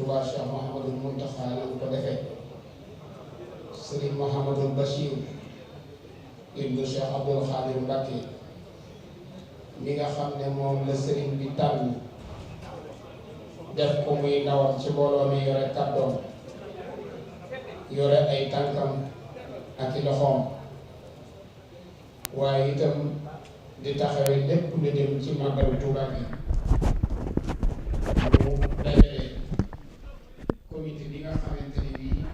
Touba Cheikh Mouhamadul Mountakha lañ ko defee Serigne Mouhamadul Bachir ibnu Cheikh Abdoul Khadir Mbacké mi nga xam ne moom la Serigne bi tànn def ko muy ndawam ci mbooloo mi yore kàddoom yore ay tànkam ak i loxoom waaye itam di taxawee lépp lu jëm ci màggalu Touba bi mu dajale comité bi nga xamante ni bii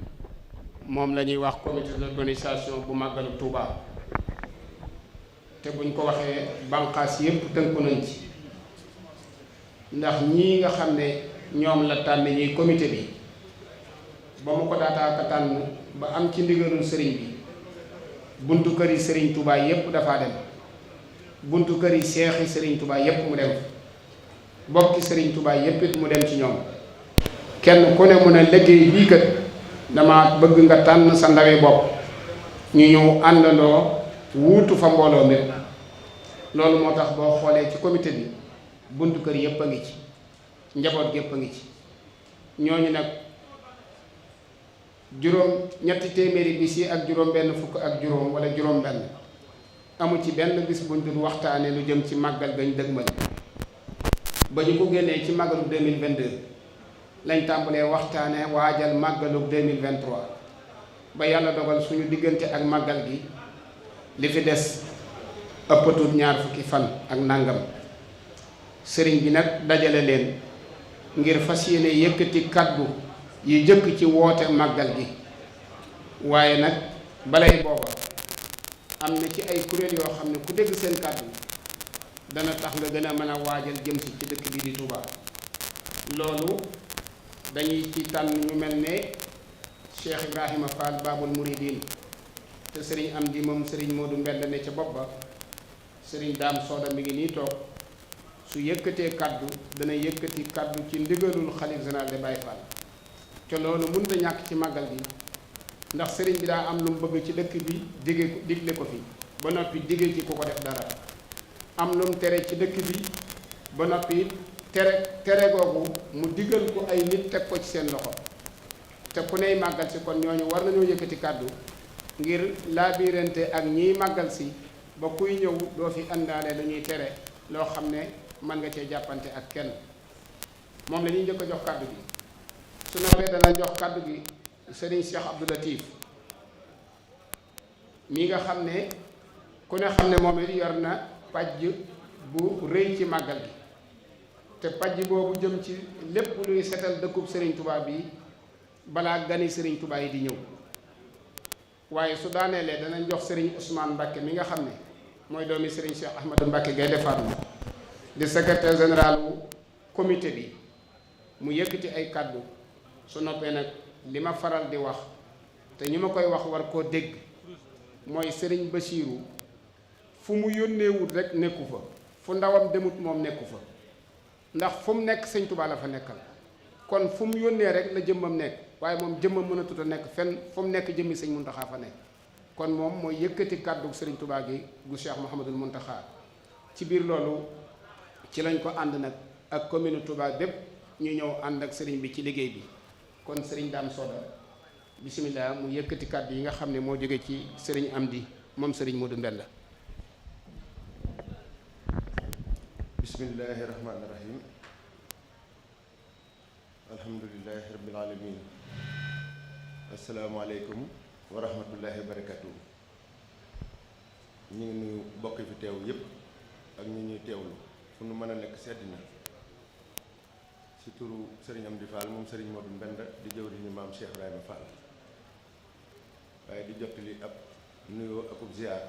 moom la ñuy wax comité d'organisation bu màggalu Touba te buñ ko waxee bànqaas yépp tënku nañ ci ndax ñii nga xam ne ñoom la tànn ñuy comité bi ba mu ko daataaka tànn ba am ci ndigalul sëriñ bi buntu kër yi sëriñ Touba yépp dafaa dem buntu kër yi seexi sëriñ Touba yépp mu dem bokki sëriñ Touba yépp it mu dem ci ñoom kenn ku ne mu ne liggéey bii kat dama bëgg nga tànn sa ndawe bopp ñu ñëw àndandoo wuutu fa mbooloo mi loolu moo tax boo xoolee ci comité bi buntu kër yépp a ngi ci njaboot gépp a ngi ci ñooñu nag ñetti téeméeri bis yi ak juróom benn fukk ak juróom wala juróom benn amu ci benn bis buñ dul waxtaane lu jëm ci màggal gañ dëgmal ba ñu ko génnee ci màggalu 2022 lañ tàmbalee waxtaane waajal màggalu 2023 ba yàlla dogal suñu diggante ak màggal gi li fi des ëppatul ñaar fukki fan ak nàngam sëriñ bi nag dajale leen ngir fas yéene yëkkati kàddu yi jëkk ci woote màggal gi waaye nag balay booba am na ci ay kuréel yoo xam ne ku dégg seen kàddu dana tax nga gën a mën a waajal jëm si ci dëkk bi di Touba loolu dañuy ci tànn ñu mel ne Cheikh Ibrahima Fall Babul Mouridine te sëriñ Amdi moom sëriñ Modou Mbend ne ca bopp ba sëriñ Daam Sooda mi ngi nii toog su yëkkatee kàddu dana yëkkati kàddu ci ndigalul xalif général de Baye Fall te loolu mënut a ñàkk ci màggal gi ndax sëriñ bi daa am lu mu bëgg ci dëkk bi digle ko fi ba noppi dige ci ku ko def dara am lu mu tere ci dëkk bi ba noppi tere googu mu digal ko ay nit teg ko ci seen loxo te ku ney màggal si kon ñooñu war nañoo yëkkati kàddu ngir laabirante ak ñiy màggal si ba kuy ñëw doo fi àndaale lu ñuy tere loo xam ne mën nga cee jàppante ak kenn moom la ñuy njëkk a jox kàddu gi su noppee dana jox kàddu gi Serigne Cheikh Abdou Latif mi nga xam ne ku ne xam ne moom it yor na pàjj bu rëy ci màggal gi te pàjj boobu jëm ci lépp luy setal dëkkub Serigne Touba bi balaa gani Serigne Touba yi di ñëw waaye su daaneelee danañ jox Serigne Ousmane Mbacké mi nga xam ne mooy doomi Serigne Cheikh Ahmadou Mbacké Gaïndé Fatma di secrétaire général wu comité bi mu yëkkati ay kàddu su noppee nag li ma faral di wax te ñi ma koy wax war koo dégg mooy Serigne Bassirou fu mu yónneewul rek nekku fa fu ndawam demut moom nekku fa ndax fu mu nekk Sëñ Touba la fa nekkal kon fu mu yónnee rek la jëmmam nekk waaye moom jëmmam mënatut a nekk fenn fu mu nekk jëmmi Sëñ Mountakha fa nekk kon moom mooy yëkkati kàddu Serigne Touba gi gu Cheikh Mouhamadul Mountakha ci biir loolu ci lañ ko ànd nag ak commune Touba bépp ñu ñëw ànd ak Serigne bi ci liggéey bi kon Serigne Dame Soda bisimilah mu yëkkati kàddu yi nga xam ne moo jóge ci Serigne Amdi moom Serigne Modou Mbenda. bismillahi rahmaani rahim alhamdulilahi rabbil alamin asalaamaaleykum wa rahmatullahi wa barakatuh. ñu ngi nuyu bokk fi teew yépp ak ñi ñuy teewlu fu nu mën a nekk sedd na ci turu Serigne Amdi Fall moom Serigne Modou Mbenda di jëwriñu maam Cheikh Ibrahima Fall waaye di jottali ab nuyoo akub ziar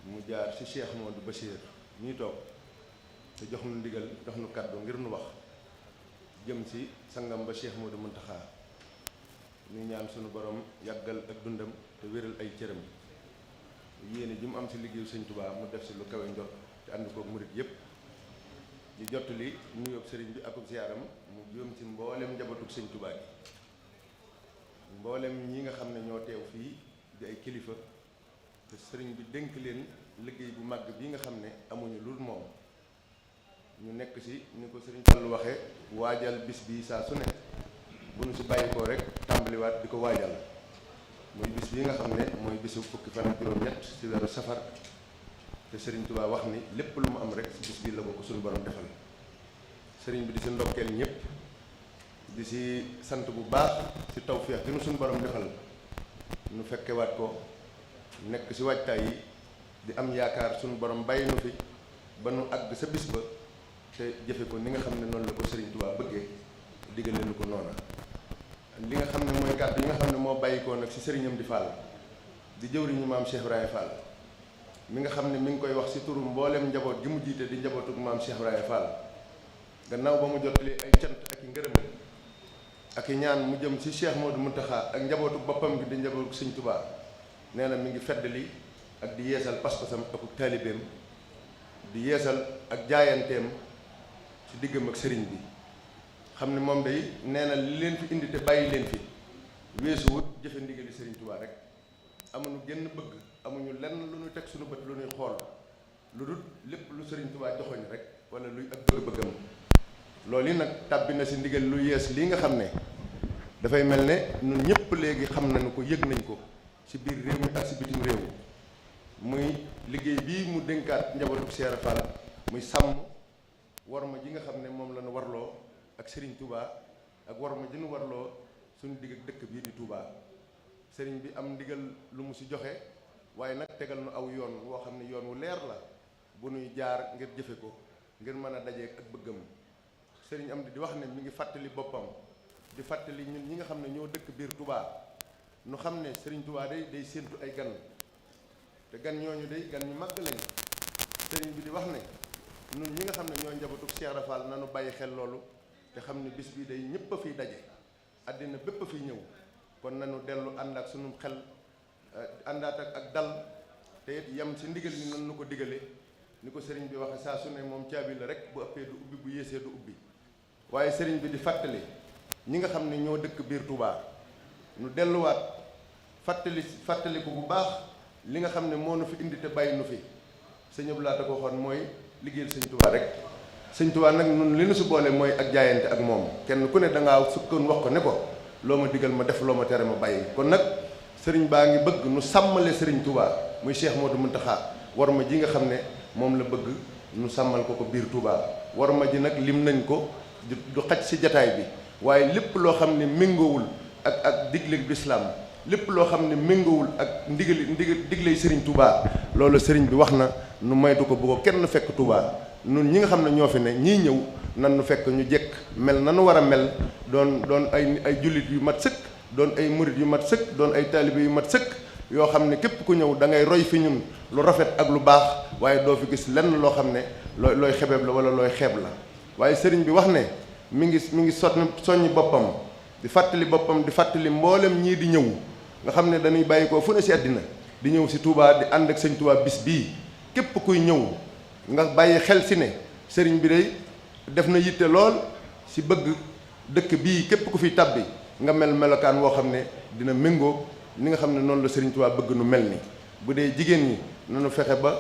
mu jaar ci Cheikh Modou Bachir ñuy toog te jox nu ndigal jox nu kàddu ngir nu wax jëm ci sangam ba Cheikh Modou Mountakha ñu ñaan sunu borom yàggal ak dundam te wéral ay cëram yéene ji mu am ci liggéeyu Sëñ Touba mu def ci lu kawe njot te ànd kook murit yépp di jottali nuyoo sëriñ bi akub ziyaaram mu jëm ci mboolem njabootug Sëñ Touba gi mboolem ñi nga xam ne ñoo teew fii di ay kilifa te sëriñ bi dénk leen liggéey bu màgg bi nga xam ne amuñu lul moom ñu nekk ci ni ko sëriñ Fallu waxee waajal bis bi saa su ne bu ñu ci bàyyi ko rek tàmbaliwaat di ko waajal muy bis bi nga xam ne mooy bisu fukki fan ak juróom-ñett ci weeru safar te sëriñ Tuubaa wax ni lépp lu mu am rek ci bis bi la ko suñu borom defal sëriñ bi di ci ndokkeel ñëpp di ci sant bu baax ci tawfeex gi nu suñu borom defal nu fekkewaat ko nekk ci waajtaay yi di am yaakaar suñu borom bàyyi nu fi ba nu àgg sa bis ba te jëfe ko ni nga xam ne noonu la ko sëriñ Tuubaa bëggee digale nu ko noona li nga xam ne mooy kàddu yi nga xam ne moo bàyyikoo nag ci sëriñam di Fall di jëwriñu maam Cheikh Ibrahima Fall mi nga xam ne mi ngi koy wax ci turu mboolem njaboot gi mu jiite di njabootug maam Cheikh Ibrahima Fall gannaaw ba mu jottali ay cant ak i ngërëm ak i ñaan mu jëm ci Cheikh Modou Mountakha ak njabootu boppam gi di njabootu Sëñ Tuubaa nee na mi ngi feddali ak di yeesal pas-pasam ak taalibeem di yeesal ak jaayanteem ci diggam ak sëriñ bi xam ne moom day nee na li leen fi indi te bàyyi leen fi weesu wut jëfe ndigali sëriñ Tuubaa rek amuñu génn bëgg amuñu lenn lu ñuy teg suñu bët lu ñuy xool lu dul lépp lu sëriñ Tuubaa joxoñ rek wala luy ak bëgg-bëggam loolu yi nag tàbbi na si ndigal lu yees lii nga xam ne dafay mel ne ñun ñëpp léegi xam nañu ko yëg nañ ko ci biir réew mi ak ci bitim réew muy liggéey bii mu dénkaat njabootu Cheikh Fall muy sàmm warma ji nga xam ne moom la ñu warloo ak Serigne Touba ak warma ji ñu warloo suñu digg ak dëkk bii di Touba Serigne bi am ndigal lu mu ci joxe waaye nag tegal nu aw yoon woo xam ne yoon wu leer la bu nuy jaar ngir jëfe ko ngir mën a dajeek ak bëggam Serigne am di wax ne mi ngi fàttali boppam di fàttali ñun ñi nga xam ne ñoo dëkk biir Touba nu xam ne Serigne Touba day séentu ay gan te gan ñooñu day gan ñu màgg lañ Serigne bi di wax ne ñun ñi nga xam ne ñoo njabootu Cheikh Rafal nanu bàyyi xel loolu te xam ne bis bi day ñëpp a fiy daje àddina bépp a fiy ñëw kon nanu dellu ànd ak sunu xel àndaat ak dal te it yem ci ndigal ni nan nu ko digale ni ko Serigne bi waxe saa su ne moom caabi la rek bu ëppee du ubbi bu yéesee du ubbi waaye Serigne bi di fàttali ñi nga xam ne ñoo dëkk biir Touba nu delluwaat fàttali ko bu baax li nga xam ne moo nu fi indi te bàyyi nu fi sëñ Abdou Lahad ko waxoon mooy liggéeyal sëñ Touba rek sëñ Touba nag nun li nu si boole mooy ak jaayante ak moom kenn ku ne da ngaa sukkoon wax ko ne ko loo ma digal ma def loo ma tere ma bàyyi kon nag sëriñ baa ngi bëgg nu sàmmale sëriñ Touba muy Cheikh Modou Mountakha war ma ji nga xam ne moom la bëgg nu sàmmal ko biir Touba war ma ji nag lim nañ ko du xaj si jataay bi waaye lépp loo xam ne méngoowul ak digle lislaam lépp loo xam ne méngoowul ak digley sëriñ Touba loolu sëriñ bi wax na nu maytu ko bu ko kenn fekk Touba nun ñi nga xam ne ñoo fi ne ñii ñëw nan nu fekk ñu jekk mel nanu war a mel doon ay jullit yu mat sëkk doon ay murit yu mat sëkk doon ay taalibe yu mat sëkk yoo xam ne képp ku ñëw da ngay roy fi ñun lu rafet ak lu baax waaye doo fi gis lenn loo xam ne looy xebeeb la wala looy xeeb la waaye sëriñ bi wax ne mi ngi soññ boppam di fàttali boppam di fàttali mboolem ñii di ñëw nga xam ne dañuy bàyyi ko fu ne si àddina di ñëw si Touba di ànd ak sëñ Touba bis bii képp kuy ñëw nga bàyyi xel si ne sëriñ bi day def na yitte lool si bëgg dëkk bii képp ku fi tàbbi nga mel melokaan woo xam ne dina méngoo ni nga xam ne noonu la sëriñ Touba bëgg nu mel ni bu dee jigéen ñi nanu fexe ba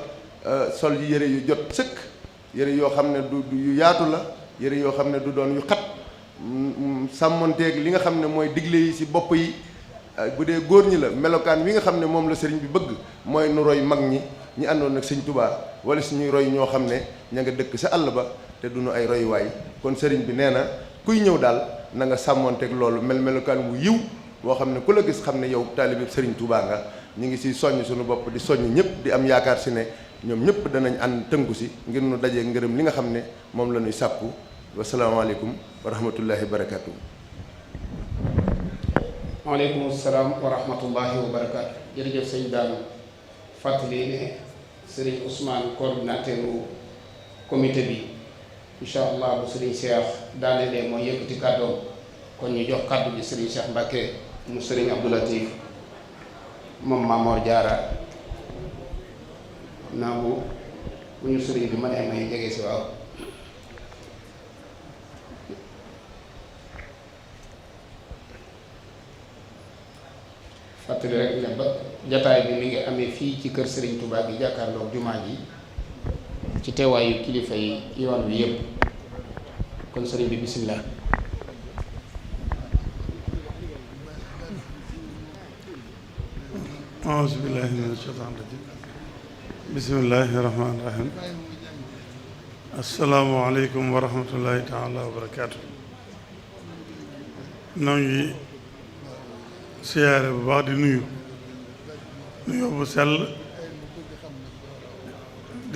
sol yi yëre yu jot sëkk yëre yoo xam ne du yu yaatu la yëre yoo xam ne du doon yu xat sàmmonteeg li nga xam ne mooy digle yi si bopp yi bu dee góor ñi la melokaan wi nga xam ne moom la sëriñ bi bëgg mooy nu roy mag ñi àndoon ak sëñ Touba wala suñuy roy ñoo xam ne ña nga dëkk sa àll ba te duñu ay royuwaay kon sëriñ bi nee na kuy ñëw daal na nga sàmmonteeg loolu melokaan wu yiw boo xam ne ku la gis xam ne yow taalibe sëriñ Touba nga ñu ngi si soññ suñu bopp di soññ ñëpp di am yaakaar si ne ñoom ñëpp danañ ànd tënku si ngir nu dajee ngërëm li nga xam ne moom la ñuy sàkku wasalaamaaleykum wa rahmatullahi wa barakaatu. waaleykum salaam wa rahmatullahi wa barakaatu. jërëjëf sëñ Dame fàttali ne sëriñ Ousmane coordinateur comité bi incha allah bu sëriñ Cheikh daanelee mooy yëkkati kàddoom kon ñu jox kàddu bi sëriñ Cheikh Mbacke mu sëriñ Abdou Latif moom Mamor Diarra naa bu ñu sëriñ bi mënee may jege si waaw. fàttali rek ne ba jataay bi mi ngi amee fii ci kër Serigne Touba bi jàkkaarloog jumaa ji ci teewaayu kilifa yi yoon wi yëpp kon sëriñ bi bisimilah. auzu billaahi mina shaytaani rajiim bismillaahi rahmaani rahiim assalaamu aleykum wa rahmatullaahi taala wa barakaatu. noo ngi siyaare bu baax di nuyu bu sell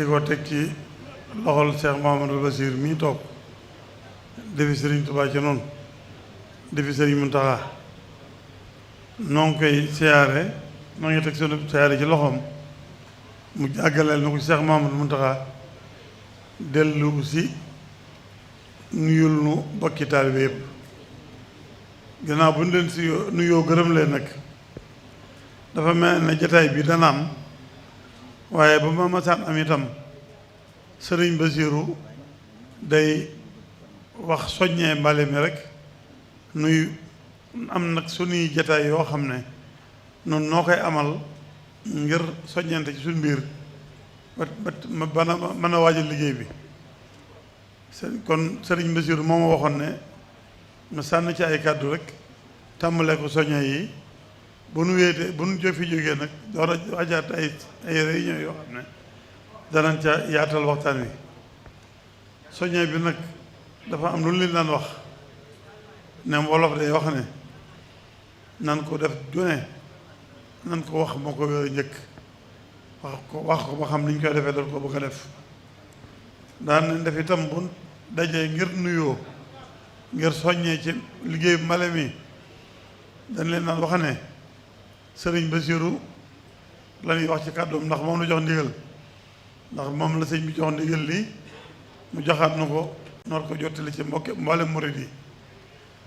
di ko teg ci loxol Cheikh Mouhamadul Bachir mii toog defi Sëriñ Tuubaa ci noonu defi Sëriñ Muntaxa noo ngi koy siyaare noo ngi teg sunu siyaare ci loxoom mu àggaleel na ko Cheikh Mouhamadul Muntaxa dellu si nuyul nu bokki taalibe yëpp gannaaw bu ñu leen si nuyoo gërëm leen nag dafa mel ne jataay bi dana am waaye ba ma masaan am itam sëriñ Basiiru day wax soññee mbale mi rek nuy am nag sunuy jataay yoo xam ne noonu noo koy amal ngir soññeente ci suñ biir ba bana mën a waajal liggéey bi kon sëriñ Basiiru moo ma waxoon ne ma sànn ci ay kàddu rek tàmbalee ko soññee yi bu nu wéetee bu nu fi jógee nag door a wajaat ay réunion yoo xam ne danañ ca yaatal waxtaan wi soññee bi nag dafa am lu leen daan wax ne wolof day wax ne nan ko def june nan ko wax moo ko wér njëkk wax ko ba xam ni ñu koy defee doon ko bëgg a def daan nañ def itam bu dajee ngir nuyoo ngir soññee ci liggéey male mi dañ leen naan wax ne sëriñ Basiiru la ñuy wax ci kàddoom ndax moom la jox ndigal ndax moom la sëñ bi jox ndigal lii mu joxaat na ko noor ko jottali ci mboolem murid yi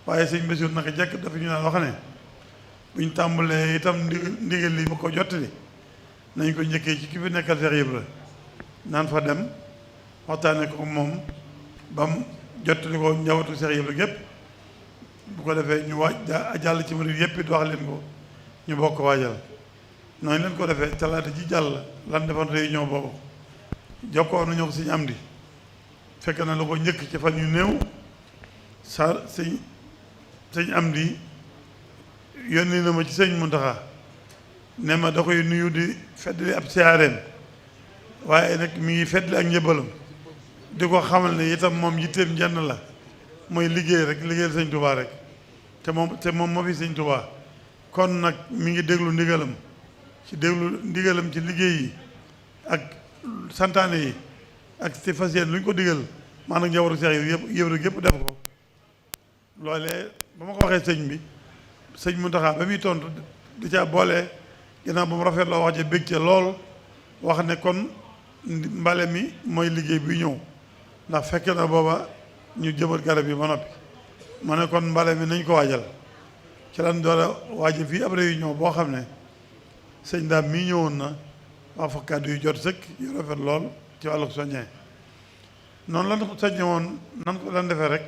waaye sëñ Basiiru naka jekk dafa ñu naan wax ne buñ tàmbalee itam ndigal lii ba ko jottali nañ ko njëkkee ci ki fi nekkal Cheikh Ibra naan fa dem waxtaane ko moom ba mu jottali ko njabootu Cheikh Ibra gépp bu ko defee ñu waaj jàll ci murid yépp it wax leen ko ñu bokk waajal noonu leen ko defee talaata ji jàll lan defoon réunion boobu jokkoo nañu ko sëñ Amdi fekk na la ko njëkk ci fan yu néew sa sëñ Amdi yónni na ma ci sëñ Muntaxa ne ma da koy nuyu di feddali ab siyaareem waaye nag mi ngi feddali ak njëbalam di ko xamal ne itam moom yitteem jenn la mooy liggéey rek liggéeyal sëñ Touba rek te moom moo fi sëñ Touba kon nag mi ngi déglu ndigalam ci liggéey yi ak santaane yi ak ci fas yéene lu ñu ko digal maanaam njabootu Seex yëpp def ko loolee ba ma ko waxee sëñ Muntaxa ba muy tontu di ca boole ginnaaw ba mu rafet loo wax ja bég ca lool wax ne kon mbale mi mooy liggéey bi ñëw ndax fekk na booba ñu jëmbat garab yi ba noppi ma ne kon mbale mi nañ ko waajal ci lan door a waajal fii ab réunion boo xam ne sëñ daam mii ñëwoon na wax fa kàddu yu jot sëkk yu rafet lool ci wàllu soññee noonu lan ko soññe woon nan ko daan defee rek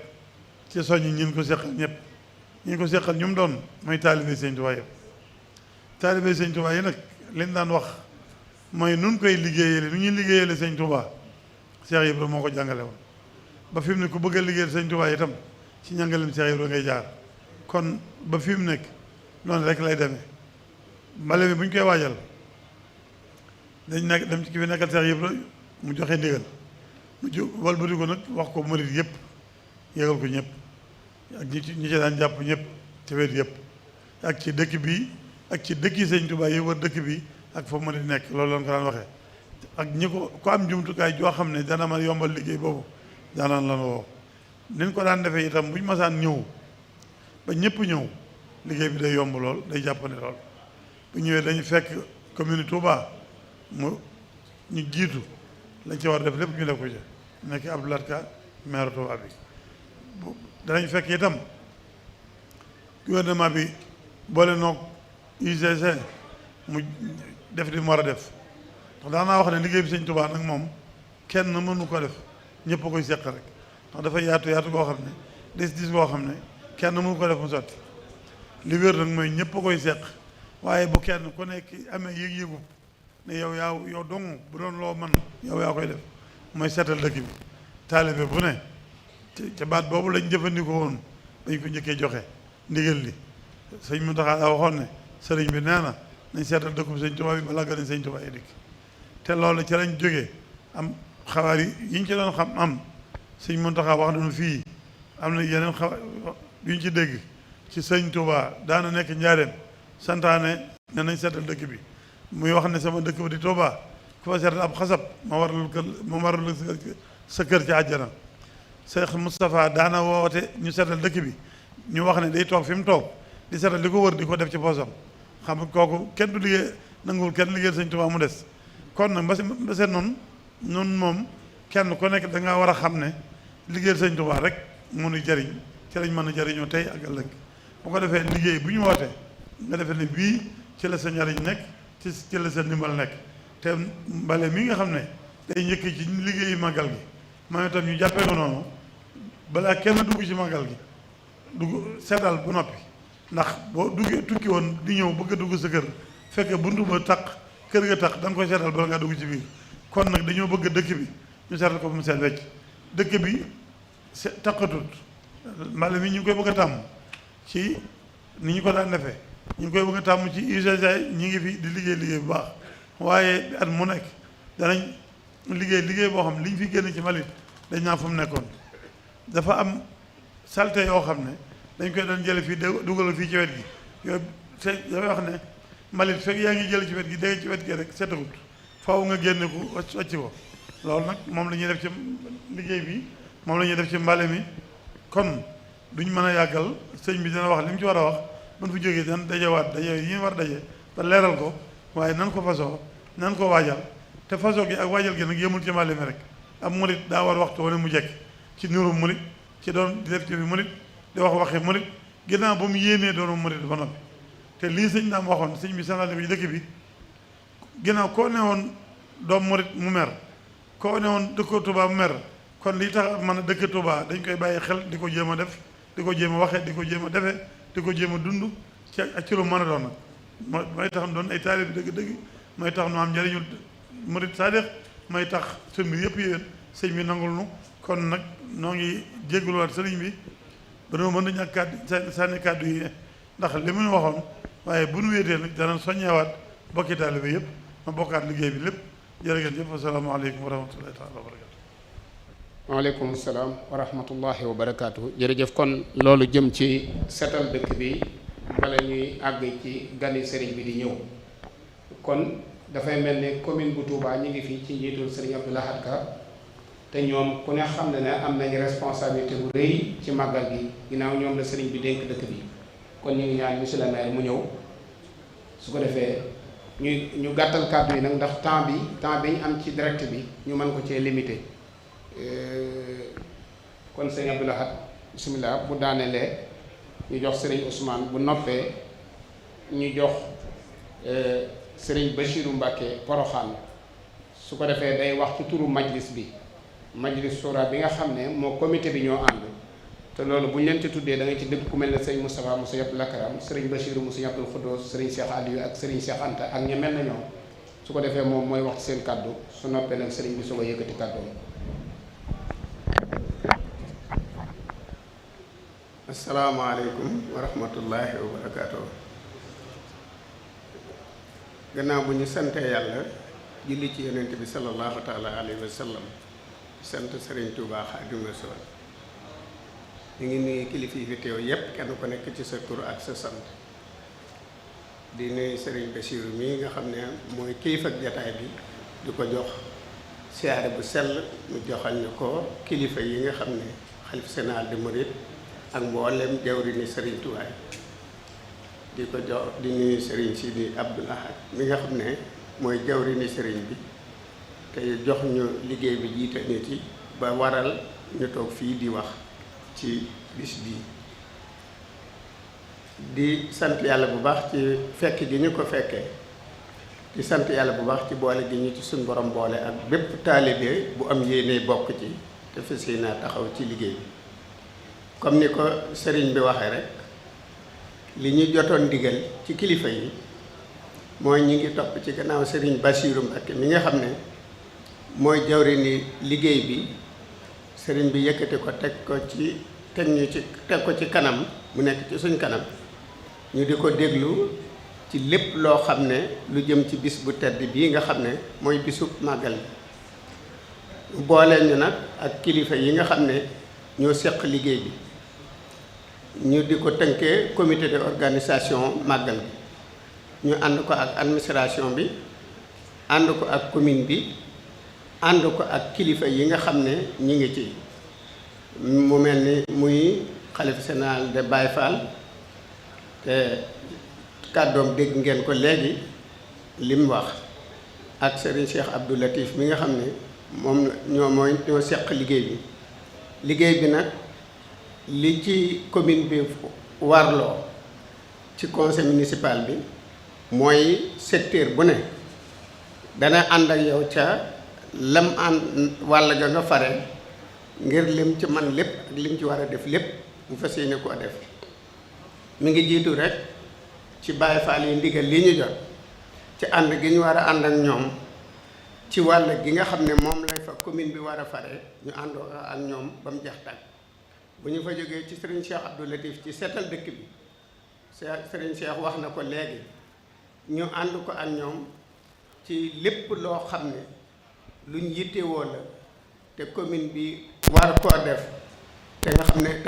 ci soññi ñin ko seqal ñëpp ñin ko seqal ñu mu doon mooy taalibe sëñ Tuubaa yëpp taalibe sëñ Tuubaa yi nag leen daan wax mooy nun koy liggéeyale nu ñuy liggéeyale sëñ Tuubaa Cheikh Ibra moo ko jàngale woon ba fi mu ne ku bëgg a liggéeyal sëñ Tuubaa itam ci njàngaleem Cheikh Ibra ngay jaar kon ba fi mu nekk noonu rek lay demee mbale mi bu ñu koy waajal dañ nekk dem ci ki fi nekkal Cheikh Ibra mu joxe ndigal mu walbati ko nag wax ko murit yëpp yëgal ko ñëpp ak ñi ci daan jàpp ñëpp ci wet yëpp ak ci dëkk bi ak ci dëkk yi sëñ Tuubaa yi wër dëkk bi ak fa murit nekk loolu lañ ko daan waxee ak ñi ko am jumtukaay joo xam ne dana ma yombal liggéey boobu daanaan lan woo niñ ko daan defee itam buñ masaan ñëw ba ñëpp ñëw liggéey bi day yomb lool day jàppane lool bu ñëwee dañu fekk commune Touba mu ñu jiitu lañ ci war def lépp ñu def ko ci nekk Abdoulaye Ka maire Touba bi danañ fekk itam gouvernement bi boole noog UGC mu def di mu war a def ndax daanaa wax ne liggéey bi sëñ Touba nag moom kenn mënu ko def ñëpp a koy seq rek ndax dafa yaatu goo xam ne dis goo xam ne kenn mënu ko def mu sotti li wér nag mooy ñëpp a koy seq waaye bu kenn ku nekk amee yëg-yëgu ne yow dong bu doon loo mën yow yaa koy def mooy seetal dëkk bi taalibe bu ne ca baat boobu lañ jëfandikoo woon dañ ko njëkkee joxe ndigal li sëñ Muntaxa daa waxoon ne sëriñ bi nee na nañ seetal dëkkub sëñ Tuubaa bi balaa gën a sëñ Tuubaa yi dikk te loolu ci lañ jógee am xabaar yi ñu ci doon xam am sëñ Muntaxa wax nañu fii am na yeneen xabaar yu ñu ci dégg ci sëñ Tuubaa daana nekk njaareem santaane ne nañ seetal dëkk bi muy wax ne sama dëkk bi di Tuubaa ku fa seetal ab xasab ma warul sa kër ci àjjana Cheikh Moustapha daana woote ñu seetal dëkk bi ñu wax ne day toog fi mu toog di seetal li ko wër di ko def ci poosam xam nga kooku kenn du liggéey nanguwul kenn liggéeyal sëñ Tuubaa mu des kon nag ba seet noonu moom kenn ku nekk da ngaa war a xam ne liggéeyal sëñ Tuubaa rek mënu jariñ ci lañ mën a jariñoo tey ak ëllëg bu ko defee liggéey bu ñu wootee nga defee ne bii ci la sa njariñ nekk ci la sa ndimbal nekk te mbale mi nga xam ne day njëkk ci liggéeyu màggal gi maa itam ñu jàppee ko noonu balaa kenn dugg ci màggal gi dugg seetal bu noppi ndax boo duggee tukki woon di ñëw bëgg a dugg sa kër fekk buntu ba taq kër ga taq da nga koy seetal bala ngaa dugg ci biir kon nag dañoo bëgg dëkk bi ñu seetal ko ba mu seet wecc dëkk bi taqatut mbale mi ñu ngi koy bëgg a tàmm ci ni ñu ko daan defee ñu ngi koy bëgg a tàmm ci UGC ñi ngi fi di liggéey bu baax waaye at mu nekk danañ liggéey boo xam li ñu fi génn ci mbalit dañ naa fu mu nekkoon dafa am salte yoo xam ne dañ koy doon jële fii dugal fii ci wet gi yooyu dafay wax ne mbalit fekk yaa ngi jël ci wet gi dégg ci wet gi rek setagut faaw nga génne ko wàcc ko loolu nag moom la ñuy def ci liggéey bi moom la ñuy def ci mbale mi kon duñ mën a yàggal sëñ bi dina wax li mu ci war a wax buñ fi jógee dan daje yi ñu war a daje ba leeral ko waaye nan ko fasoo nan ko waajal te fasoo gi ak waajal gi nag yëmul ci mbale mi rek am murit daa war waxtu wane mu jekk ci nuru murit ci doon di def ci bi murit di wax waxi murit ginnaaw ba mu yéenee doonu murit ba noppi te lii sëñ daam waxoon sëñ bi sanal bi dëkk bi ginnaaw koo ne woon doom murit mu mer koo ne woon dëkk Tuubaa mu mer kon lii tax mën a dëkk Tuubaa dañ koy bàyyi xel di ko jéem a def di ko jéem a waxee di ko jéem a defee di ko jéem a dund ci ak ci lu mën a doon nag mooy tax doon ay taalibe bi dëgg-dëgg mooy tax nu am njëriñu murit saadix mooy tax suñ bi yëpp yéen sëñ bi nangul nu kon nag noo ngi jégguluwaat sëriñ bi ba noo mën nañu ak kàddu sànni kàddu yi ndax li mu waxoon waaye bu nu wéetee nag dana soññewaat bokki taalibe yëpp ma bokkaat liggéey bi lépp jërë ngeen jëf asalaamaaleykum wa rahmatullahi taala wa barakatu waaleykum salaam wa rahmatullahi wa barakaatu. jërëjëf kon loolu jëm ci setal dëkk bi bala ñuy àgg ci gani sëriñ bi di ñëw kon dafay mel ne commune bu Touba ñu ngi fii ci njiitul sëriñ Abdou Lahad Ka te ñoom ku ne xam ne am nañ responsabilité bu rëy ci màggal gi ginnaaw ñoom la sëriñ bi dénk dëkk bi kon ñu ngi ñaan monsieur le maire mu ñëw su ko defee ñu gàttal kàddu yi nag ndax temps bi ñu am ci direct bi ñu mën ko cee limité kon sëriñ Abdou Lahad bisimilah bu daanelee ñu jox sëriñ Ousmane bu noppee ñu jox sëriñ Bachirou Mbacké Porokhane su ko defee day wax ci turu majlis bi majlis sura bi nga xam ne moo comité bi ñoo ànd te loolu bu ñu leen ci tuddee da nga ci dëgg ku mel ne sëriñ Moustapha Moussa Abdou Lakaram sëriñ Bachirou Moussa Abdou Khoudoss sëriñ Cheikh Aliou ak sëriñ Cheikh Anta ak ña mel na ñoom su ko defee moom mooy wax ci seen kàddu su noppee nag sëriñ bi soog a yëkkati kàddoom. asalaamaaleykum wa rahmatullahi wa barakaatu. gannaaw bu ñu sante yàlla julli ci yonent bi sallallahu taala alayhi wa sallam sant Serigne Touba Xaadimu Rasuul ñu ngi nuyu kilifa yi fi teew yépp kenn ku nekk ci sa tur ak sa sant di nuyu Serigne Bassirou mii nga xam ne mooy kilifa ak jataay bi di ko jox siyaare bu sell mu joxal ñu ko kilifa yi nga xam ne xalif général des mourides ak mboolem jawriñu Serigne Touba di ko jox di nuyu Serigne Sidi Abdou Lahad mi nga xam ne mooy jawriñu Serigne bi te jox ñu liggéey bi jiite nit yi ba waral ñu toog fii di wax ci bis bii di sant yàlla bu baax ci fekk gi ñu ko fekkee di sant yàlla bu baax ci boole gi ñu ci suñ borom boole ak bépp taalibe bu am yéene bokk ci te fas yéene taxaw ci liggéey bi comme ni ko sëriñ bi waxee rek li ñu jotoon ndigal ci kilifa yi mooy ñi ngi topp ci gannaaw sëriñ Bassirou Mbacké mi nga xam ne mooy jawri ni liggéey bi sëriñ bi yëkkati ko teg ko ci kanam mu nekk ci suñ kanam ñu di ko déglu ci lépp loo xam ne lu jëm ci bis bu tedd bii nga xam ne mooy bisub màggal bi boole ñu nag ak kilifa yi nga xam ne ñoo seq liggéey bi ñu di ko tënkee comité de organisation màggal bi ñu ànd ko ak administration bi ànd ko ak commune bi ànd ko ak kilifa yi nga xam ne ñi ngi ci mu mel ni muy xalifa général de Baye Fall te kàddoom dégg ngeen ko léegi li mu wax ak Serigne Cheikh Abdou Latif mi nga xam ne moom ñoo seq liggéey bi nag li ci commune bi warloo ci conseil municipal bi mooy secteur bu ne dana ànd ak yow ca lam ànd wàll ga nga fare ngir lim ci man lépp ak lim ci war a def lépp mu fas yéene koo def mi ngi jiitu rek ci Baye Fall yi ndigal li ñu jot ci ànd gi ñu war a ànd ak ñoom ci wàll gi nga xam ne moom lay fa commune bi war a fare ñu àndoo ak ñoom ba mu jeex tàkk bu ñu fa jógee ci Serigne Cheikh Abdou Latif ci seetal dëkk bi Serigne Cheikh wax na ko léegi ñu ànd ko ak ñoom ci lépp loo xam ne luñ yittewoo la te commune bi war koo def te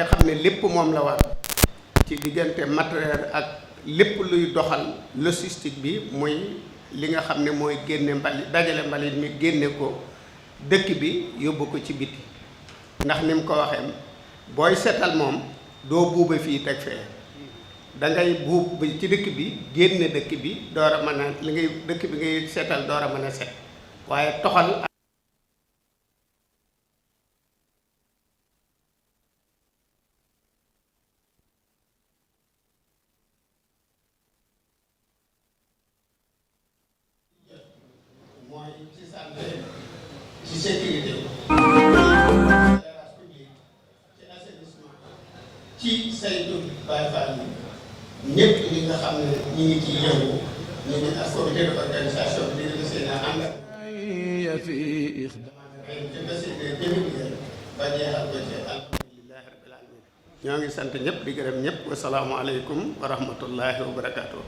xam ne lépp moom la war ci diggante matériel ak lépp luy doxal logistique bi muy li nga xam ne mooy génne mbalit dajale mbalit mi génne ko dëkk bi yóbbu ko ci biti ndax ni mu ko waxee booy seetal moom doo buuba fii teg fee dangay buub bi ci dëkk bi génne dëkk bi door a mën a li ngay dëkk bi ngay seetal door a mën a set waaye toxal mooy ci santé ci sécurité ci assainissement ci saytu Baye Fall yi ñëpp ñi nga xam ne ñi ngi ci yëngu ñu ngi ak comité de organisation bi di seen ànd ak ba jeexal ko ci alhamdulilahi rabbil alamin ñoo ngi sant ñëpp di gërëm ñëpp wasalaamualeykum wa rahmatullahi wa barakaatu.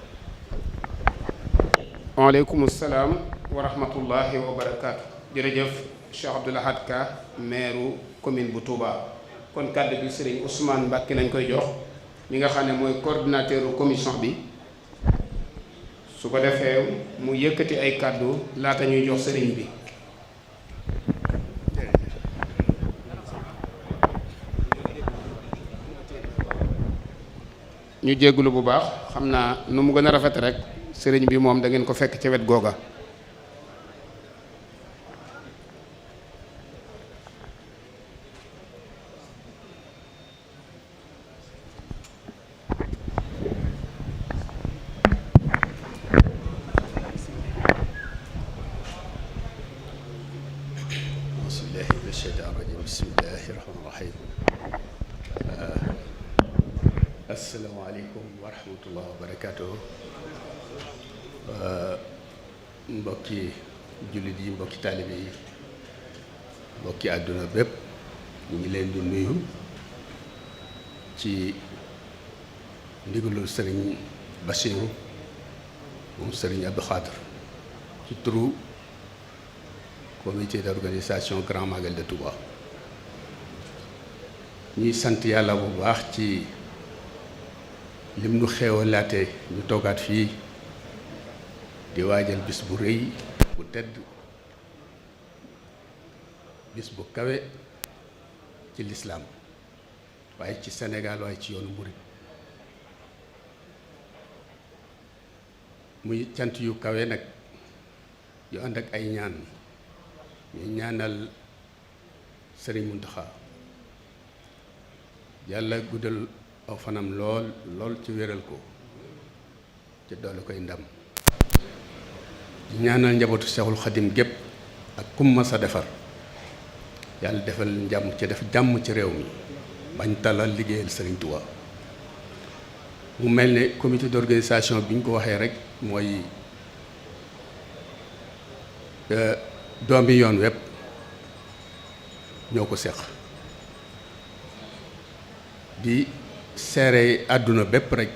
waaleykum salaam wa rahmatullahi wa barakaatu. jërëjëf Cheikh Abdoul Ahad Ka maire commune bu Touba. kon kàddu bi Serigne Ousmane Mbacke lañ koy jox mi nga xam ne mooy coordinateur commission bi su ko defee mu yëkkati ay kàddu laata ñuy jox Serigne bi. ñu jéggulu bu baax xam naa nu mu gën a rafet rek sëriñ bi moom da ngeen ko fekk ca wet googa. asalaamaaleykum wa rahmatullah wa barakaatu. Mbokki jullit yi, mbokki taalibe yi, mbokki àdduna bépp ñu ngi leen di nuyu ci ndigalul sëriñ Bassirou moom sëriñ Abdou Khadr ci turu comité d'organisation Grand Magal de Touba. ñuy sant yàlla bu baax ci lim nu xeewalaate ñu toogaat fii di waajal bis bu rëy bu tedd, bis bu kawe ci lislaam waaye ci Sénégal waaye ci yoonu murit, muy cant yu kawe nag yu ànd ak ay ñaan. ñu ñaanal Sëriñ Muntaxa yàlla guddal aw fanam lool ci wéral ko ci doole koy ndam. di ñaanal njabootu Seexul Xadim gépp ak kum ma sa defar yàlla defal njàmm ci def jàmm ci réew mi bañ talal liggéeyal Sëriñ Tuubaa. mu mel ne comité d'organisation bi ñu ko waxee rek mooy doomi yoon wépp ñoo ko seq di seere àdduna bépp rek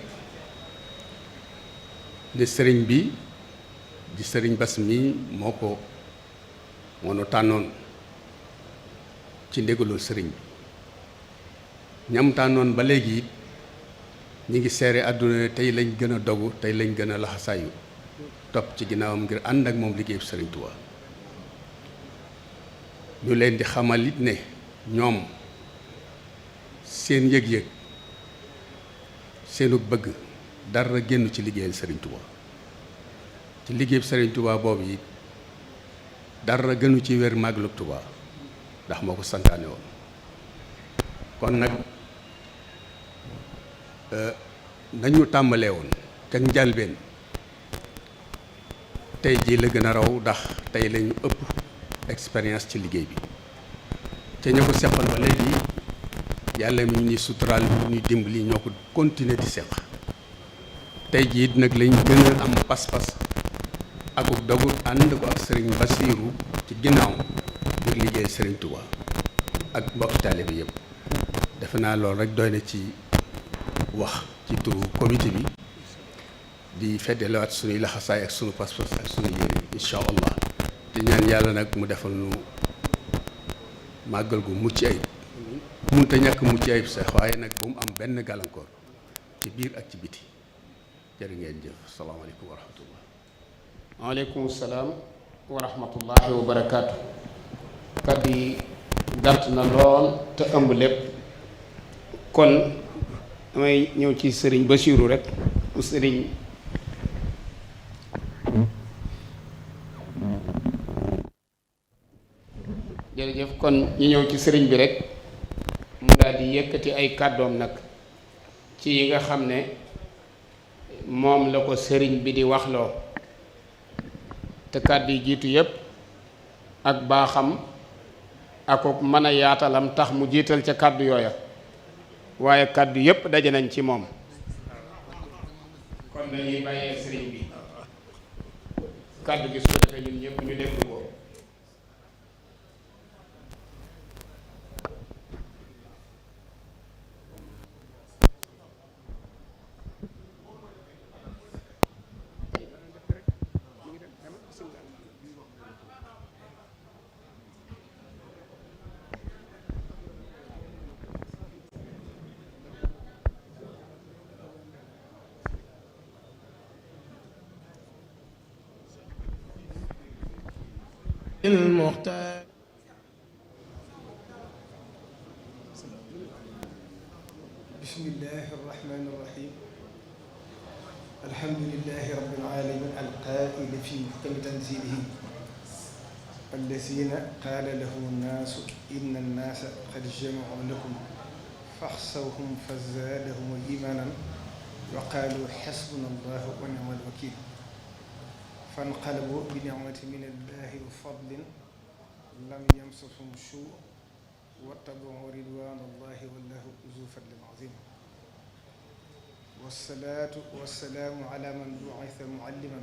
ne sëriñ bi di sëriñ Bass mi moo nu tànnoon ci ndégalul sëriñ bi ñam tànnoon ba léegi it ñi ngi seere àdduna tey lañ gën a dogu tey lañ gën a laxasaayu topp ci ginnaawam ngir ànd ak moom liggéey sëriñ Tuubaa ñu leen di xamal it ne ñoom seen yëg-yëg seenu bëgg dara génn ci liggéeyal sëriñ Tuubaa ci liggéeyub sëriñ Tuubaa boobu it dara gënu ci wér màggalu Tuubaa ndax moo ko santaane woon kon nag nañu tàmbalee woon te njalbeen tey jii la gën a raw ndax tey lañu ëpp expérience ci liggéey bi te ñoo ko seqal ba léegi yàlla mi ñuy suturaal mi ñuy dimbali ñoo ko continuer di seq tey jii nag lañ gën a am pas-pas akuk dogu ànd ko ak sëriñ Basiiru ci ginnaaw ngir liggéey sëriñ Tuubaa ak mbokki taalibe bi yëpp defe naa loolu rek doy na ci wax ci turu comité bi di feddalewaat suñuy laxasaay ak suñu pas-pas ak suñu yéene incha allah di ñaan yàlla nag mu defal nu màggal gu mucc ayib munta ñàkk mucc ayib sax waaye nag bu mu am benn gàllankoor ci biir ak ci biti jërë ngeen jëf salaamaaleykum wa rahmatullah. waaleykum salaam wa rahmatullahi wa barakaatu. kàddu yi gàtt na lool te ëmb lépp kon damay ñëw ci sëriñ Basiiru rek sëriñ jërëjëf kon ñu ñëw ci sëriñ bi rek mu daal di yëkkati ay kàddoom nag ci yi nga xam ne moom la ko sëriñ bi di waxloo te kàddu yi jiitu yépp ak baaxam ak mën a yaatalam tax mu jiital ca kàddu yooya waaye kàddu yépp daje nañ ci moom kon dañuy bàyyee sëriñ bi kàddu gi su ko defee ñun ñëpp ñu déglu ko. المختار بسم الله الرحمن الرحيم الحمد لله رب العالمين القائل في محكم تنزيله الذين قال لهم الناس إن الناس قد جمعوا لكم فاخشوهم فزادهم إيمانا وقالوا حسبنا الله ونعم الوكيل فانقلبوا بنعمة من الله وفضل لم يمسسهم سوء واتبعوا رضوان الله والله ذو فضل عظيم والصلاة والسلام على من بعث معلما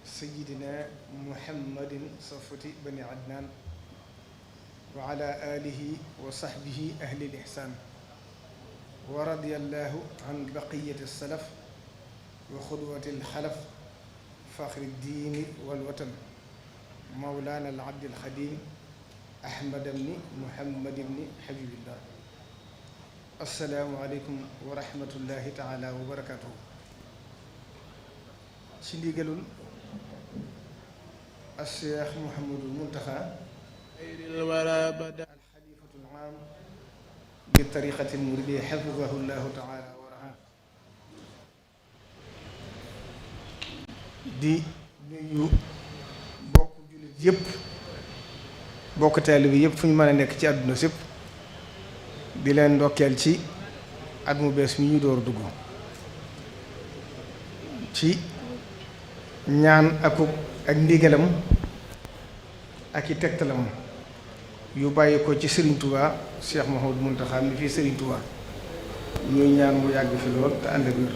سيدنا محمد صفوة بني عدنان وعلى آله وصحبه أهل الإحسان ورضي الله عن بقية السلف وخدوة الخلف فخر الدين والوطن مولانا العبد الخديم أحمد بن محمد بن حبيب الله السلام عليكم ورحمة الله تعالى وبركاته ci ndigalul الشيخ محمد المنتخى الخليفة العام بالطريقة المريدية حفظه الله تعالى ورعاه di nuyu bokk jullit yëpp bokk taalibe bi yëpp fu ñu mën a nekk ci àdduna sépp di leen ndokkeel ci at mu bees mi ñu door dugg ci ñaan ak ndigalam ak i tegtalam yu bàyyi ko ci Serigne Touba Cheikh Mouhamadou Mountakha mi fii Serigne Touba ñuy ñaan mu yàgg fi lool te ànd ak wér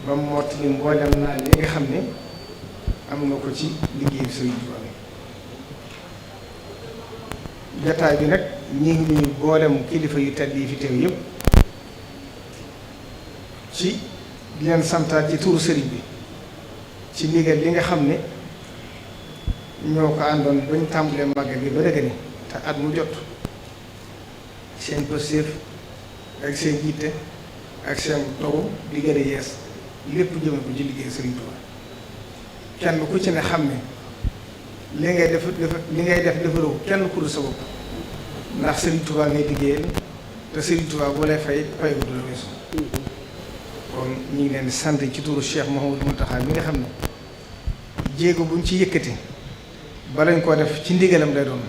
ba mu mottali mboolem naa li nga xam ne am na ko ci liggéeyu Serigne Touba jataay bi nag ñi ngi nuyu boolem kilifa yu tedd yi fi teew yëpp ci di leen santaat ci turu sëriñ bi ci ndigal li nga xam ne ñoo ko àndoon bañ tàmbalee màggal bi ba dëgg ni te at mu jot seen positif ak seen jiite ak seen dogu di gën a yees lépp jëme ko ci liggéey Sëriñ Tuubaa kenn ku ci ne xam ne li ngay def defaroo kenn ku dul sa bopp ndax Sëriñ Tuubaa ngay liggéeyal te Sëriñ Tuubaa boo lay fay fay du la weesu kon ñu ngi leen di sant ci turu Cheikh Mouhamadou Mountakha mi nga xam ne jéego buñ ci yëkkati balañ koo def ci ndigalam lay doon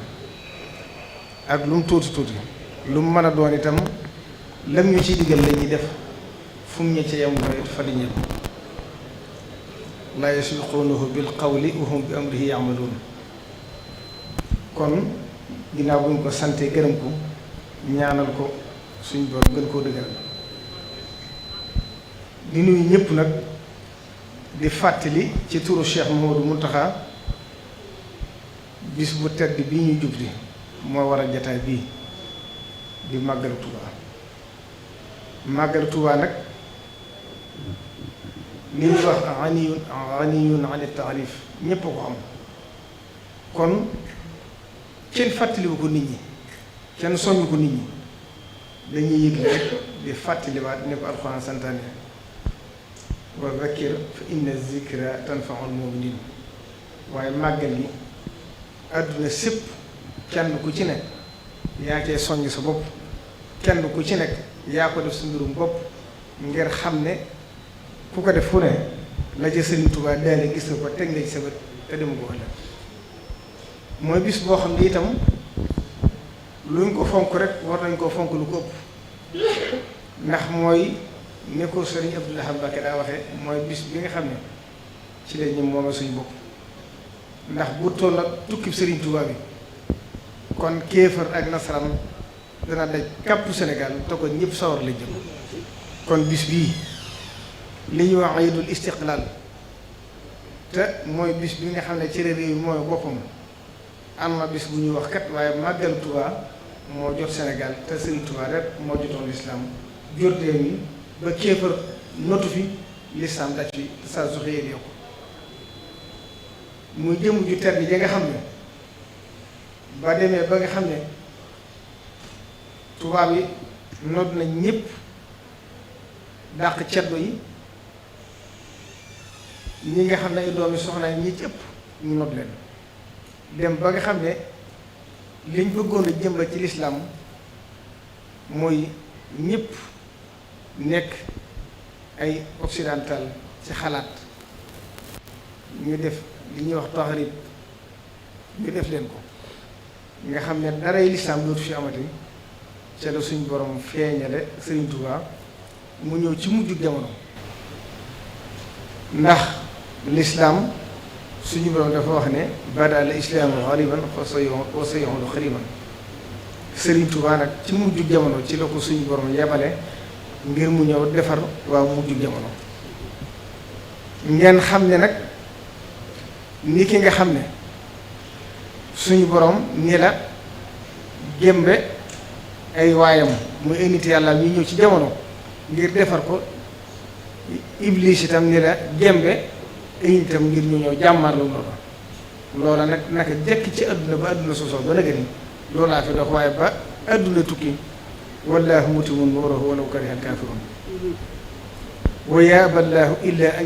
ak lu mu tuuti tuuti lu mu mën a doon itam lam ñu ciy digal la ñuy def fu mu ñu ci yem mooy fa di ñëpp laa yasbiquunahu bil qawli wa hum bi amrihi ya'maluun kon ginnaaw bu ñu ko sante gërëm ko ñaanal ko suñ borom gën koo dëgëral di nuyu ñëpp nag di fàttali ci turu Cheikh Mouhamadou Mountakha bis bu tedd bii ñu jubli moo waral jataay bii di màggalu Tuubaa màggalu Tuubaa nag li ñuy wax ganiyun ani taarif ñépp a ko am kon kenn fàttaliwu ko nit ñi kenn soññ ko nit ñi dañuy yëgle rek di fàttaliwaat ne ko alxuraan santaane wa zakkir fa inna zikra tanfaul muminin waaye màggal gi àdduna sépp kenn ku ci nekk yaa cee soññ sa bopp kenn ku ci nekk yaa ko def sa mbirum bopp ngir xam ne ku ko def fu ne la ca Sëriñ Tuubaa daane gis nga ko teg nga ci sa bët te demu ko ëllëg mooy bis boo xam ne itam luñ ko fonk rek war nañ koo fonk lu ko ëpp ndax mooy ni ko Sëriñ Abdou Lahad Mbacké daa waxee mooy bis bi nga xam ne ci la ñu moom suñu bopp ndax bu toll ak tukki Sëriñ Tuubaa bi kon kéefar ak nasaraan dana daj kàppu Sénégal te ko ñëpp sawar la jëm kon bis bii li ñuy wax iidul istiqlaal te mooy bis bi nga xam ne ci réew yi mooy boppam am na bis bu ñuy wax kat waaye màggal Tuubaa moo jot Sénégal te Sëriñ Tuubaa rek moo jotoon lislaam jot réew mi ba kéefar notu fi lislaam daj fi te saa su xëyee yokku muy jëm ju tedd ji nga xam ne ba demee ba nga xam ne tubaab yi nodd nañ ñëpp dàq ceddo yi ñi nga xam ne ay doomi soxna ñi ci ëpp ñu nodd leen dem ba nga xam ne liñ bëggoon a jëmbat ci lislaam mooy ñëpp nekk ay occidental ci xalaat ñu def li ñuy wax taxrib ñu def leen ko nga xam ne daray lislaam dootu fi amati ca la suñ borom feeñale Sëriñ Tuubaa mu ñëw ci mujjug jamono ndax lislaam suñu borom dafa wax ne bada al islaamu xariban wa sayaudu xariban Sëriñ Tuubaa nag ci mujjug jamono ci la ko suñu borom yebale ngir mu ñëw defar waaw mujjug jamono ngeen xam ne nag ni ki nga xam ne suñu borom ni la gémbe ay waayam muy ay nit yàlla ñu ñëw ci jamono ngir defar ko iblis itam ni la gémbe ay nit itam ngir ñu ñëw jàmmarlu loola nag naka jekk ci àdduna ba àdduna sosoo ba nag ni loolaa fi dox waaye ba àdduna tukki wallaahu mutimmu nuurihi walaw kariha al-kaafiruun wa yaaba llaahu illaa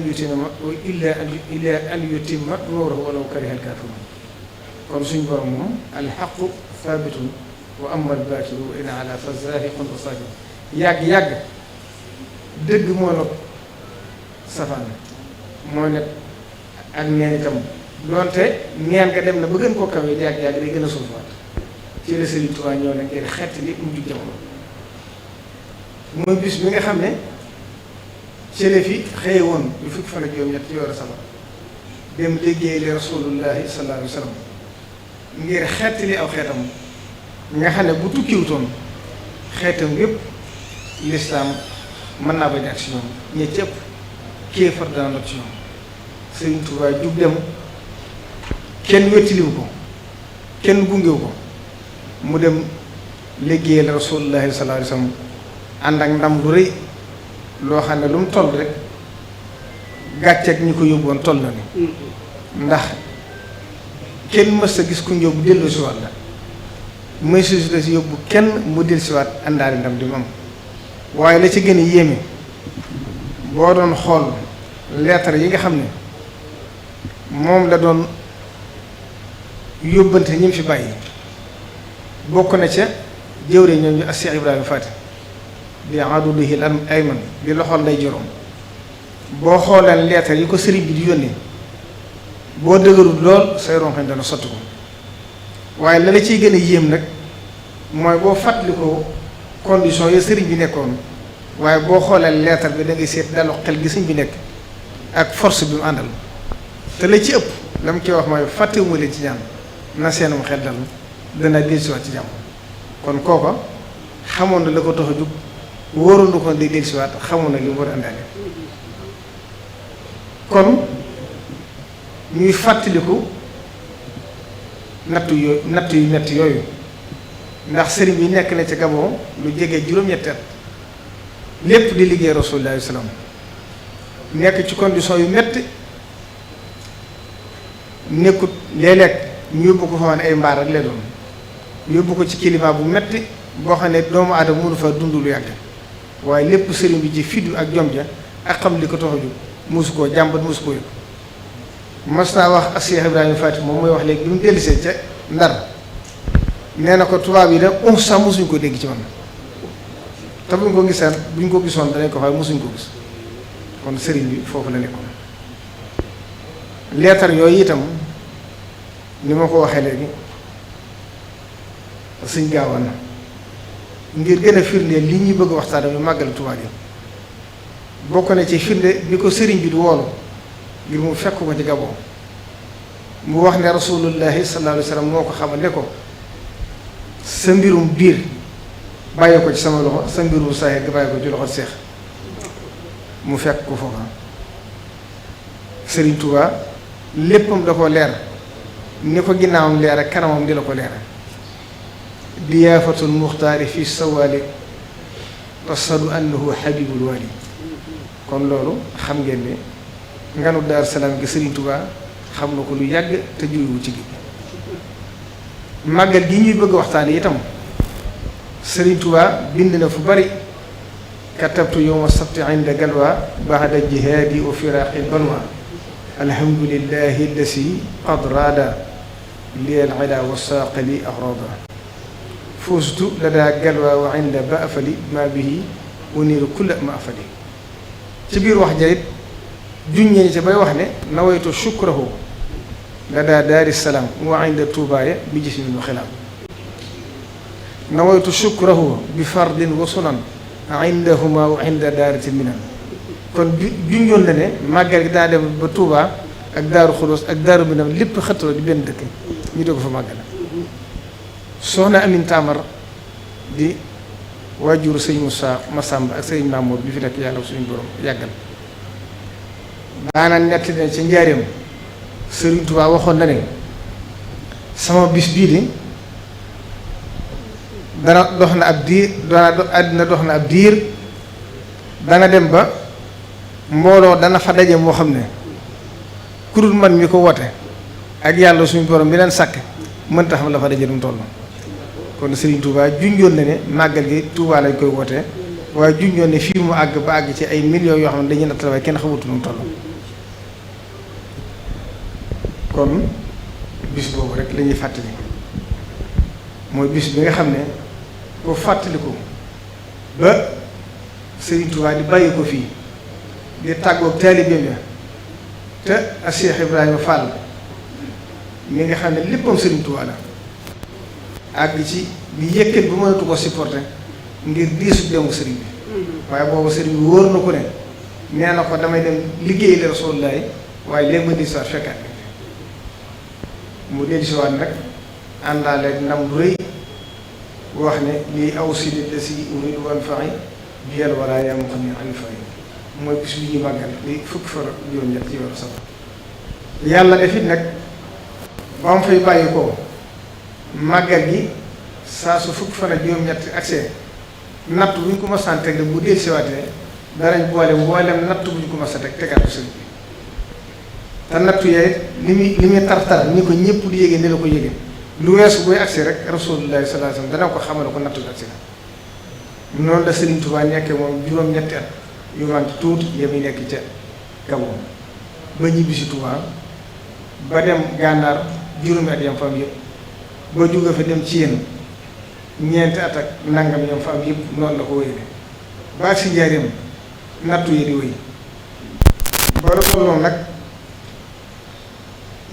an yutimma nuurahu walaw kariha al-kaafiruun kon suñu borom moom alxaqu saabitun wa amma al-baatilu wa in alaa fa zaahiqun wa saakit yàgg dëgg moo nopp safaan moo nekk ak neen itam doonte neen nga dem na ba gën koo kawe yàgg day gën a suufaat ci la Sëriñ Tuubaa ñëw na ngir xett li mujj jamono mooy bis bi nga xam ne cële fi xëye woon lu fukki fan ak juróom-ñett ci weeru Safar dem liggéey li rasulullahi sallallahu alayhi wa sallam ngir xett li aw xeetam nga xam ne bu tukkiwutoon xeetam yépp lislaam mën naa bañ ak si ñoom ñe cëpp kéefar dana not ci ñoom Sëriñ Tuubaa jug dem kenn wettiliwu ko kenn gungewu ko mu dem liggéeyal rasulullahi sallallahu alayhi wasallam ànd ak ndam lu rëy loo xam ne lu mu toll rek gàcceeg ñi ko yóbboon toll na ni ndax kenn mës a gis ku yóbbu dellu si waat la muy susité si yóbbu kenn mu dellu si waat àndaari ndam di mu am waaye la ci gën a yéeme boo doon xool lettre yi nga xam ne moom la doon yóbbante ñi mu fi bàyyi bokk na ca jëwriñ ñoom ñu ak Cheikh Ibrahima Fati di aduduhi al ayman di loxol nday jorom boo xooleen lettre yi ko sëriñ bi di yónnee boo dëgërul lool say ronxañ dana sotti ko waaye la la ciy gën a yéem nag mooy boo fàttalikoo condition yi sëriñ bi nekkoon waaye boo xoolee lettre bi da ngay seet dalu xel gi sëriñ bi nekk ak force bi mu àndal te la ci ëpp la mu koy wax mooy fàttewuma leen ci ñaan na seenum xel dal dana dellusiwaat ci jàmm kon kooka xamoon na la ko tax a jug wóoroon na ko day dellusiwaat xamoon na li mu war a àndaale kon ñuy fàttaliku natt yu metti yooyu ndax sëriñ bi nekk na ci Gabon lu jege juróom-ñetti at lépp di liggéey Rasulullah sallam nekk ci condition yu metti nekkut léeg-léeg ñu yóbbu ko fa ay mbaar ak lee doon yóbbu ko ci climat bu metti boo xam ne doomu aadama mënu fa dund lu yàgg waaye lépp sëriñ bi ci fiddu ak jom ja ak xam li ko tax a jóg mosu koo jàmbat mosu koo yëg mas naa wax ak Cheikh Ibrahima Fati moom mooy wax léegi bi mu dellisee ca Ndar nee na ko tubaab yi de sax mosuñ ko dégg ci man te buñ ko gisoon danañ ko fay mosuñ ko gis kon sëriñ bi foofu la nekkoon leetar yooyu itam ni ma ko waxee léegi sëñ Gaawaan na ngir gën a firndeel li ñuy bëgg waxtaan bi màggal Tuubaa yi bokk na ci firnde bi ko sëriñ bi di woolu ngir mu fekk ko ci Gabon mu wax ne rasulullahi sallallahu alayhi wa sallam moo ko xamal ne ko sa mbirum biir bàyyi ko ci sama loxo sa mbirum saahir nga bàyyi ko ci loxo seex mu fekk ko foofa sëriñ Tuubaa léppam da ko leer ni ko ginnaawam leer ak kanamam di la ko leer diyaafatul muxtaari fi sawaali tasadu annahu habibul wali kon loolu xam ngeen ne nganu Daaru Salaam gi sëriñ Tuubaa xam na ko lu yàgg te juyewu ci gi màggal gi ñuy bëgg waxtaan itam sëriñ Tuubaa bind na fu bari katabtu yawma sabti inda galwa ba'da jihaadi wa firaaqi balwa alhamdulillahi allasi qad raada li al-ida wa saaqa li axrada fustu ladaa galwa wa inda ba'fali ma bihi uniiru kulla ma'fali ci biir wax jayit juññee ci bay wax ne nawaytu shukrahu ladaa daari salaam wa inda tuubaaya bi jismin wa xilaam nawaytu shukrahu bi fardin wa sunan indahuma wa inda daaritil minan kon junjoon na ne màggal gi daa dem ba Tuubaa ak Daaru Xudoos ak Daaru Minam lépp xëttaloo di benn dëkk ñu dee ko fa màggal soxna Amin Tamar di waajuru sëñ Moussa Massamba ak sëñ Mamour bi fi nekk yàlla suñu borom yàggal daana netti ne ci njaareem Sëriñ Tuubaa waxoon na ne sama bis bii di dana dox na ab diir àddina dox na ab diir dana dem ba mbooloo dana fa daje moo xam ne kurul man mi ko woote ak yàlla suñu borom bi leen sàkk mënta xam la fa daje dum toll kon Serigne Touba junjoon na ne màggal gi Touba lañ koy wootee waaye junjoon ne fii mu àgg ba àgg ci ay millions yoo xam ne dañuy natt waaye kenn xamutu nu mu toll kon bis boobu rek la ñuy fàttali mooy bis bi nga xam ne ko fàttaliku ba Serigne Touba di bàyyi ko fii di tàggoog taalibeem ya te ak Cheikh Ibrahima Fall mi nga xam ne léppam Serigne Touba la àgg ci di yëkkat bu mënatu ko supporter ngir diisu demu sëriñ bi waaye boobu sëriñ bi wóor na ko ne nee na ko damay dem liggéey la Rasulullaay waaye léegi ma diisuwaat fekkaat mu dellusiwaat nag àndaale ndam lu rëy wax ne lii aw sidi la si uridu wan faxi biyal wala yaa ma xam ne ani fayi mooy bis bi ñu màggal li fukki fa juróom-ñett ci weeru safar yàlla defit nag ba mu fay bàyyi ko màggal gi saa su fukk fan ak juróom-ñett accès natt bu ñu ko mas a teg bu dee siwaatee danañ boole mboolem natt bu ñu ko mas a tegaat ko sëriñ bi te nattu yooyu li muy tar ni ko ñëpp di yéege ni la ko yéege lu weesu booy accès rek Rasulullah sallallahu alayhi wasallam dana ko xamal ko nattu bi accès la noonu la Sëriñ Tuubaa nekkee moom juróom-ñetti at yu manqué tuuti yemi nekk ca Gabon ba ñibbi si Tuubaa ba dem gànnaar juróomi at yam fa am yëpp ba jóge fa dem ci yéen ñeenti at ak nangam yam fa am yëpp noonu la ko wéyale ba ak si njaareem nattu yi di wéy ba la tolloon nag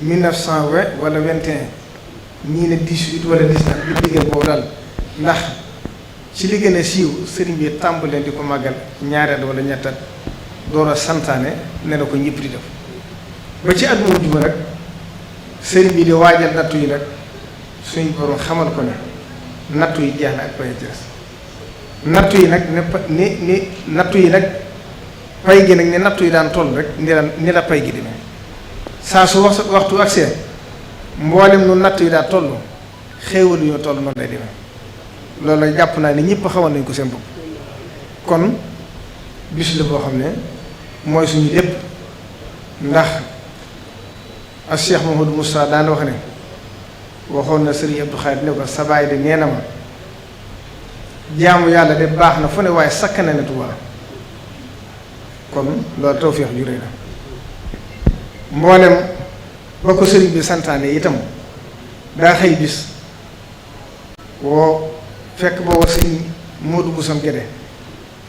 1920 wala 21 ñii ne 18 wala 19 bi diggante boobu daal ndax ci li gën a siiw sëriñ bi tàmbalee di ko màggal ñaareel wala ñettat door a santaane ne la ko ñëpp di def ba ci at mu jub nag sëriñ bi di waajal nattu yi nag suñu borom xamal ko ne nattu yi jeex na ak pay ci des nattu yi nag ni nattu yi nag pay gi nag ni nattu yi daan toll rek ni la pay gi demee saa su waxtu accès mboolem nu nattu yi daan toll xéewal yu ñu toll noonu lay demee loolu la jàpp naa ne ñëpp xawoon nañ ko seen bopp kon bis la boo xam ne mooy suñu lépp ndax ak Cheikh Mouhamadou Moustapha daan wax ne waxoon na Serigne Abdou Khadir ne ko sa baay de nee na ma jaamu yàlla de baax na fu ne waaye sakk na ne Tuubaa kon loolu tawfeex ju rëy la mboolem ba ko sëriñ bi santaane itam daa xëy bis woo fekk booba sëñ Modou Boussam Guédé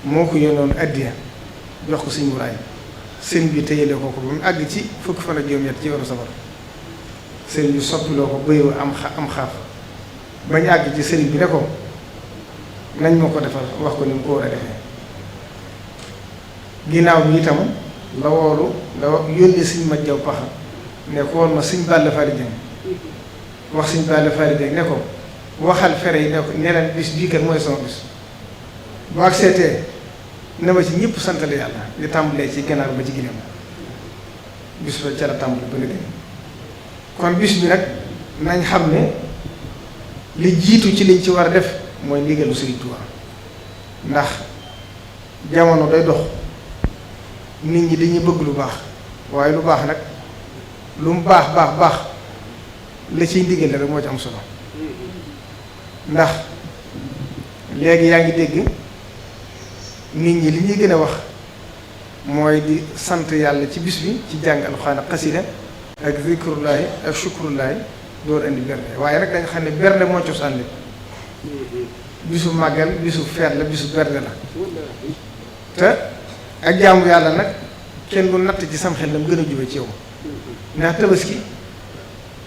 moo ko yónnoon addiya jox ko sëñ Moulay sëriñ bi téyele ko ba mu àgg ci fukki fan ak juróom-ñett ci weeru safar sëriñ bi soppiloo ko bëyoo am xaaf bañ àgg ci sëriñ bi ne ko nañ ma ko defal wax ko ni mu ko war a defee ginnaaw bi itam la woolu la yónnee sëñ Mat Jaw Paxa ne ko woon ma sëñ Balla Fally Dieng wax sëñ Balla Fally Dieng ne ko waxal fere yi ne ko ne leen bis bii kat mooy sama bis bu ak seetee ne ma ci ñëpp santale yàlla li tàmbalee ci ganaar ba ci gileem bis ba ca la tàmbali ba léegi kon bis bi nag nañ xam ne li jiitu ci liñ ci war a def mooy ndigalu Sëriñ Tuubaa ndax jamono day dox nit ñi dañuy bëgg lu baax waaye lu baax nag lu mu baax la ciy ndigal rek moo ci am solo ndax léegi yaa ngi dégg nit ñi li ñuy gën a wax mooy di sant yàlla ci bis bi ci jàng alxuraan ak xasida ak zikrullaahi ak shukrullaahi door indi bernde waaye nag dañ xam ne bernde moo cosaan lépp bisu màggal bisu feet la bisu bernde la te ak jaamu yàlla nag kenn du natt ci sam xel nam gën a jube ci yow ndax tabaski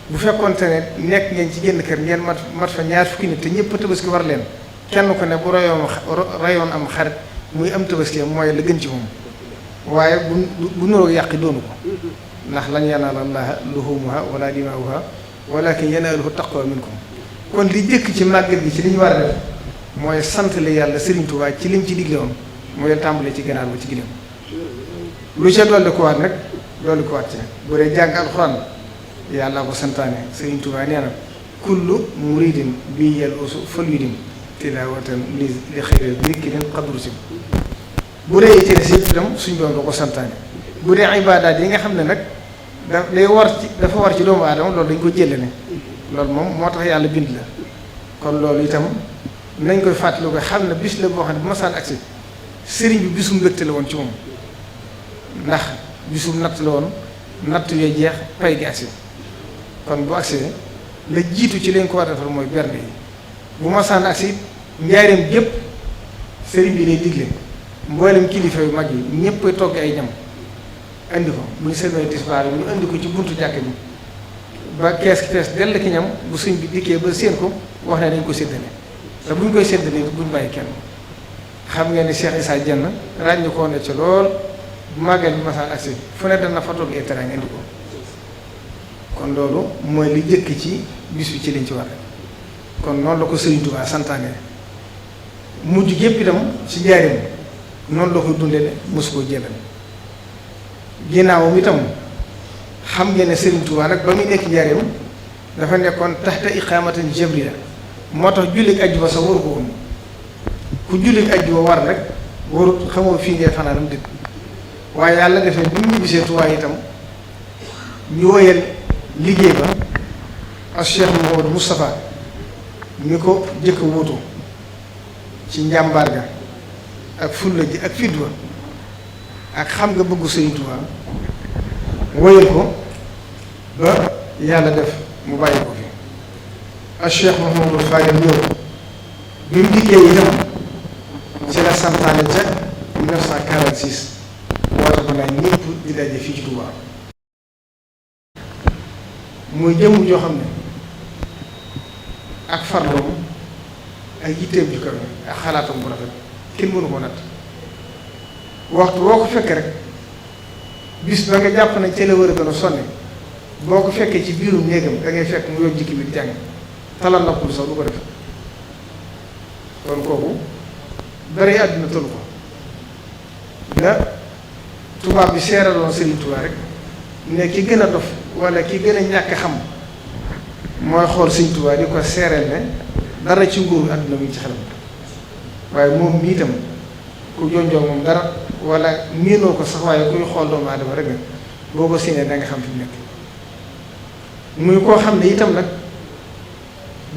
bu fekkoonte ne nekk ngeen ci génn kër ngeen mat fa ñaar fukki nit te ñëpp tabaski war leen kenn ko ne bu rayoon am xarit muy am tabaski mooy la gën ci moom waaye bu nuroo yàqi doonu ko ndax lan yanaala llaaha luhuumuhaa wala dimaa'uhaa walaakin yanaaluhu taqwa minkum kon li jëkk ci màggal gi ci li ñu war a def mooy sant la yàlla Sëriñ Tuubaa ci lim ci digle woon mooy tàmbale ci ganaar ba ci gileem lu ca dolli ko waat nag dolli ko waat ci bu dee jàng alxuraan yàlla ko santaane Sëriñ Tuubaa nee na kullu muridin bi yel usu fal yudim tilaawatan li xëyre zikrin qadru sim bu dee ci des yëpp itam suñ doon da ko santaane bu dee ibaadaat yi nga xam ne nag dafa war ci doomu aadama loolu dañ ko jëlle ne loolu moom moo tax yàlla bind la kon loolu itam nañ koy fàttaliku ko xam ne bis la boo xam ne bu masaan agsi sëriñ bi bisum mbégte la woon ci moom ndax bisum natt la woon natt yooyu jeex pay gi agsi kon bu agsee la jiitu ci leen ko war a defar mooy bernde yi bu masaan agsi njaareem gépp sëriñ bi lay digle mboolem kilifa yu mag yi ñëpp togg ay ñam indi ko bu ñu sëlmee tisbaar yi ñu indi ko ci buntu jàkk bi ba kees fees dell ki ñam bu sëñ bi dikkee ba séen ko wax ne dañ ko séddale te bu ñu koy séddale bu ñu bàyyi kenn xam ngeen ni Cheikh Issa Dieng ràññu koo ne ci lool bu màggal bi masaan agsi fu ne dana fa togg ay teraanga indi ko kon loolu mooy li jëkk ci bis bi ci liñ ci war kon noonu la ko Sëriñ Tuubaa santaane mujj gépp itam ci njaarim noonu la koy dundee mosu koo jëlal ginnaawam itam xam ngeen ne Sëriñ Tuubaa nag ba muy nekk njaarim dafa nekkoon taxta iqaamatan jabriya moo tax jullit ajjuma sax waru ko woon ku jullit ajjuma war rek warut xamoo fii ngay fanaanam dit waaye yàlla defee bi mu ñibbisee Tuubaa itam ñu woyal liggéey ba ak Cheikh Mouhamadou Moustapha mi ko jëkk wuutu ci njàmbaar ga ak fulla ji ak fidwa ak xam nga bëggu Sëriñ Tuubaa woyal ko ba yàlla def mu bàyyi ko fi ak Cheikh Mouhamadou Fadel ñëw bi mu dikkee itam ci la santaane ca 1946 woote ko nag ñëpp di daje fii ci Touba muy jëmm joo xam ne ak farloom ak yitteem ju kawe ak xalaatam bu rafet kenn mënu ko natt waxtu boo ko fekkee rek bis ba nga jàpp ne ci la war a gën a sonne boo ko fekkee ci biirum néegam da ngay fekk mu yor jikki bi di jàng talal noppul sax du ko def kon kooku dara àdduna tëlu ko la tubaab bi seeraloon Serigne Touba rek ne ki gën a dof wala ki gën a ñàkk xam mooy xool Serigne Touba di ko seereel ne dara ci nguuru àdduna mi ci xelam waaye moom mii itam ku jonjoo moom dara wala miinoo ko sax waaye kuy xool doomu aadama rek boo ko séenee da nga xam fi mu nekk muy koo xam ne itam nag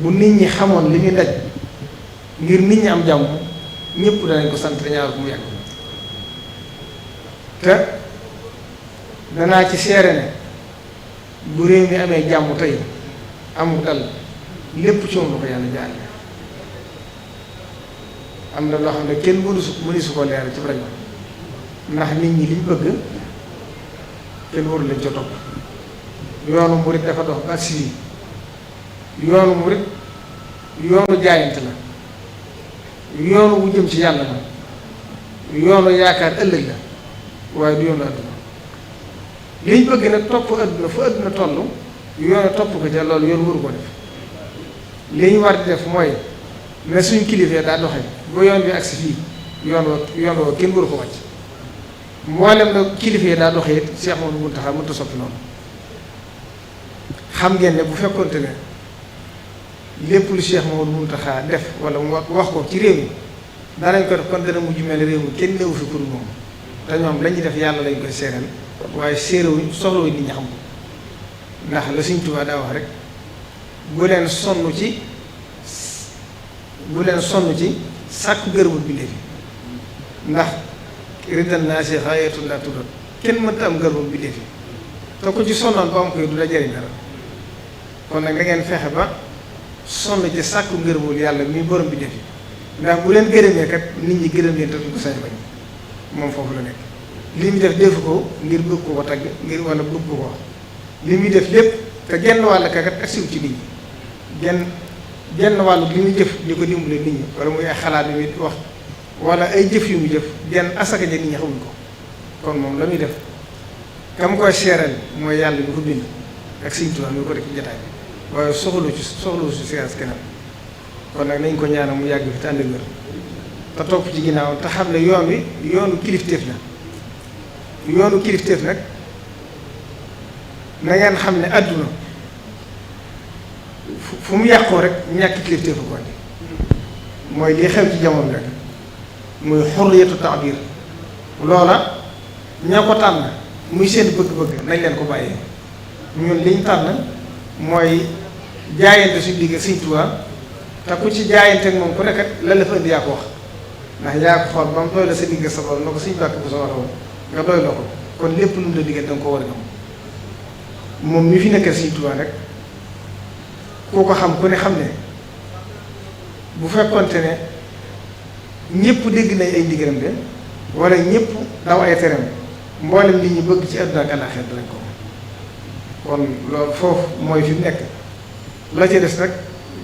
bu nit ñi xamoon li muy daj ngir nit ñi am jàmm ñëpp danañ ko sant ñaar ko mu yàgg te danaa ci seere ne bu réew mi amee jàmm tey amul dal lépp ci moom la ko yàlla jaarale am na loo xam ne kenn mënu su ko leeral ci rajo ndax nit ñi liñ bëgg kenn waru lañ ca topp yoonu murit dafa dox ba si yoonu murit yoonu jaayante la yoonu wu jëm ci yàlla la yoonu yaakaar ëllëg la waaye du yoonu àdduna liñ bëgg nag topp àdduna fu àdduna toll yoonu topp ko ca loolu yoon waru ko def li ñu war di def mooy ne suñ kilifee daa doxee ba yoon bi agsi fii yoon woo kenn waru ko wàcc mboolem nag kilifee daa doxee it Cheikh Mouhamadou Mountakha mënta soppi noonu xam ngeen ne bu fekkonte ne lépp lu Cheikh Mouhamadou Mountakha def wala mu wax ko ci réew mi danañ ko def kon dana mujj mel réew mi kenn newu fi pour moom te ñoom la ñuy def yàlla lañ koy seeral waaye séeréwuñ soxlawuñ nit ñi xam ko ndax la Sëriñ Tuubaa daa wax rek bu leen sonn ci sàkku gërëmul bindee fi ndax riddal naa si xaayatul laa tuddat kenn mënta am gërëmul bindee fi te ko ci sonnoon ba am koy du la jariñ dara kon nag da ngeen fexe ba sonn ci sàkku ngërëmul yàlla mi borom bindee fi ndax bu leen gërëmee kat nit ñi gërëm leen te duñ ko sañ bañ moom foofu la nekk li muy def defu ko ngir bëgg ko tagg ngir wala bëgg ko wax li muy def lépp te genn wàll kakat agsiw ci nit ñi genn wàllu li muy jëf di ko dimbale nit ñi wala muy ay xalaat yu muy wax wala ay jëf yu muy jëf genn asaka ja nit ñi xamuñ ko kon moom la muy def kam koy seeral mooy yàlla ñu ko bind ak Sëriñ Tuubaa mi ko def ci jotaay bi waaye soxlu ci séance keneen kon nag nañ ko ñaanal mu yàgg fi te ànd ak wér te topp ci ginnaaw te xam ne yoon wi yoonu kilifteef la yoonu kilifteef nag na ngeen xam ne àdduna fu mu yàqoo rek ñàkk kilifteef ko andi mooy li xew ci jamono rek muy xurriyatu taabir loola ña ko tànn muy seen bëgg-bëgg nañ leen ko bàyyee ñun liñ tànn mooy jaayante suñu digg Sëriñ Tuubaa te ku ci jaayante ak moom ku nekkat la la fa indi yaa ko wax ndax yaa ko xool ba mu doy la sa digg sa borom na ko suñu bàkk bu sa waxoon nga doy la ko kon lépp lu mu la diggal da nga ko war a gëm moom mi fi nekkal Sëriñ Tuubaa rek koo ko xam ku ne xam ne bu fekkonte ne ñëpp dégg nañ ay ndigalam de wala ñëpp daw ay teram mboolem li ñu bëgg ci àdduna ak àllaaxira danañ ko kon loolu foofu mooy fi mu nekk la ca des nag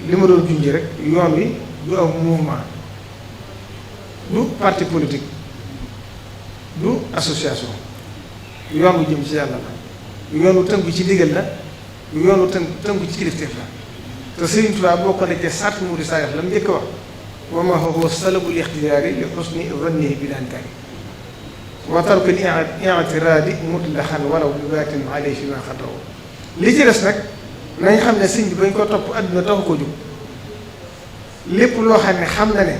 li ma doon junj rek yoon wi du am mouvement du parti politique du association yoon wu jëm ci yàlla la yoon wu tënku ci ndigal la yoon wu tënku ci kilifteef la te Sëriñ Tuubaa boo ko nekkee sart mu di saayaf la mu njëkk wax wa ma huwa salabul ixtiyaari li xusni zannihi bil ankaari wa tarkul i'tiraadi mutlaxan walaw bi baatin alayhi fi ma xataw li ci des nag nañ xam ne sëñ bi bañ ko topp àdduna taxu ko jóg lépp loo xam ne xam na ne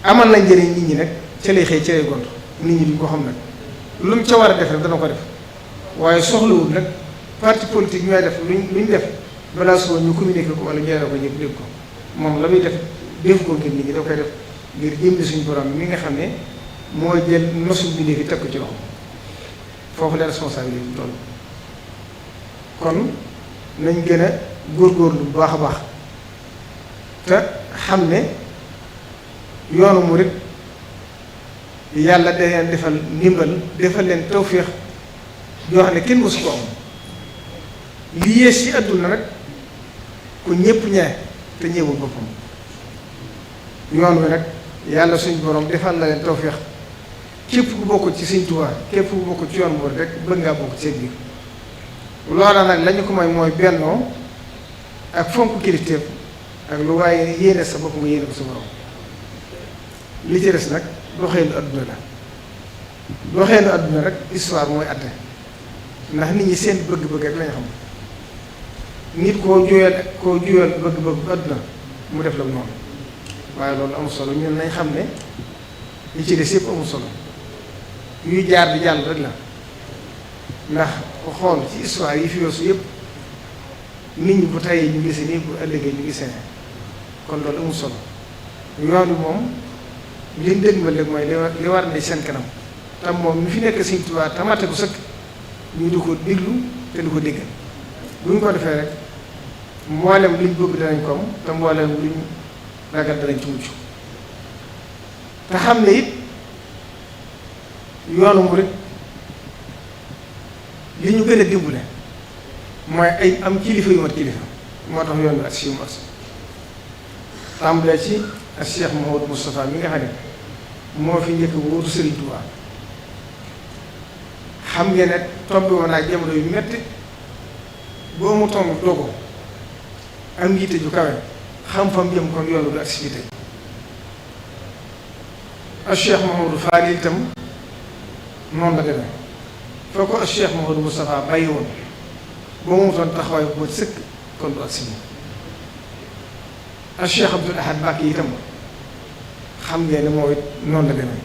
amal na njëriñ nit ñi nag ca lay xëy ca lay gont nit ñi duñ ko xam nag lu mu ca war a def rek dana ko def waaye soxlawul nag parti politique ñooy def luñ def balaa suba ñu communiqué ko wala ñu ko ñëpp dégg ko moom la muy def ko ngir nit ñi da koy def ngir jëmmi suñu borom mi nga xam ne moo jël nosu bindee fi teg ko ci loxo foofu la responsabilité bi toll kon nañ gën a góorgóorlu bu baax a baax te xam ne yoonu murit yàlla da leen defal ndimbal defal leen tawféex yoo xam ne kenn mësu ko am li yées ci àdduna nag ku ñépp ñaay te ñëwul boppam yoon wi nag yàlla suñu borom defal na leen tawféex képp ku bokk ci Sëñ Tuubaa képp ku bokk ci yoon murit rek bëgg ngaa bokk ci seen biir loola nag lañu ko mooy bennoo ak fonk kilifteef ak lu waaye yéene sa bopp nga yéene ko sa borom li ci des nag doxeenu adduna la doxeenu adduna rek histoire mooy atte ndax nit ñi seen bëgg-bëgg rek lañu xam nit koo juyal bëgg-bëgg adduna mu def la noonu waaye loolu amul solo ñun nañ xam ne li ci des yëpp amul solo yuy jaar di jàll rek la ndax ko xool ci histoire yi fi yoosu yëpp nit ñi bu tayee ñu gisee nii bu ëllëgee ñu gisee kon loolu amul solo yoon wi moom liñ dégg ma léegi mooy li war ne seen kanam tam moom mi fi nekk Sëñ Tuubaa tamate bu sëkk ñu di ko déglu te di ko déggal bu ñu ko defee rek mboolem liñ bëgg danañ ko am te mboolem liñ ragal danañ ci mucc te xam ne it yoonu murit li ñu gën a dimbale mooy ay am kilifa yu mat kilifa moo tax yoon bi ak si yu mat tàmbalee ci ak Cheikh Mouhamadou Moustapha mi nga xam ne moo fi njëkk bu wutu Serigne Touba xam ngeen ne tombi woon ak jamono yu metti boo mu tomb dogo am yitte ju kawe xam fam jëm kon yoonu du activité ak Cheikh Mouhamadou Fadil itam noonu la demee foo ko ak Cheikh Mouhamadou Moustapha bàyyi woon boo mu toon taxawaay bu mat sëkk kon du activité ak Cheikh Abdoul Ahad Mbacké itam xam ngeen ne moo it noonu la demee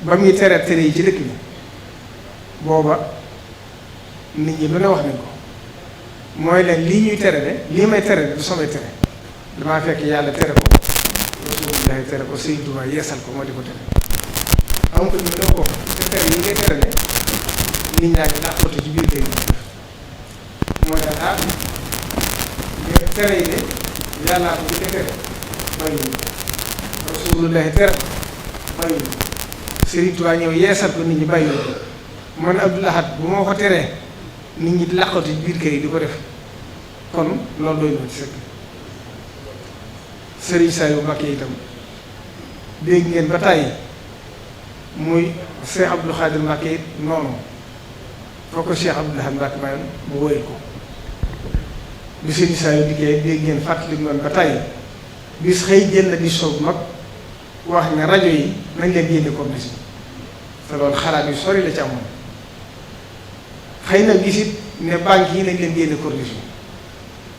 ba muy tere yi ci dëkk bi booba nit ñi lu ne wax nañ ko mooy leen lii ñuy tere de lii may tere de du samay tere damaa fekk yàlla tere ko Rasulullaahi tere ko Sëriñ Tuubaa yeesal ko moo di ko tere am ko ñu doo ko te tere yi ngay tere de nit ñaa ngi làqatu ci biir kër yi mooy daal tere yi de yàllaa ko ci tere bàyyiwuñu Rasulullaahi tere bàyyiwuñu Sëriñ Tuubaa ñëw yeesal ko nit ñi bàyyiwuñu man Abdoul Ahad bu ma ko teree nit ñi làqatu ci biir kër yi di ko def kon loolu doy na ci sëkk Sëriñ Saliou Mbacké itam dégg ngeen ba tàyyi muy Cheikh Abdou Khadir Mbacké noonu foo ko Cheikh Abdoul Ahad Mbacké mayoon mu wóyal ko bi Sëriñ Saliou liggéey dégg ngeen fàttali noonu ba tàyyi bis xëy jël na di soog mag wax ne rajo yi nañ leen génne corniche bi te loolu xalaat yu sori la ci amoon xëy na gisit ne banque yi nañ leen génne corniche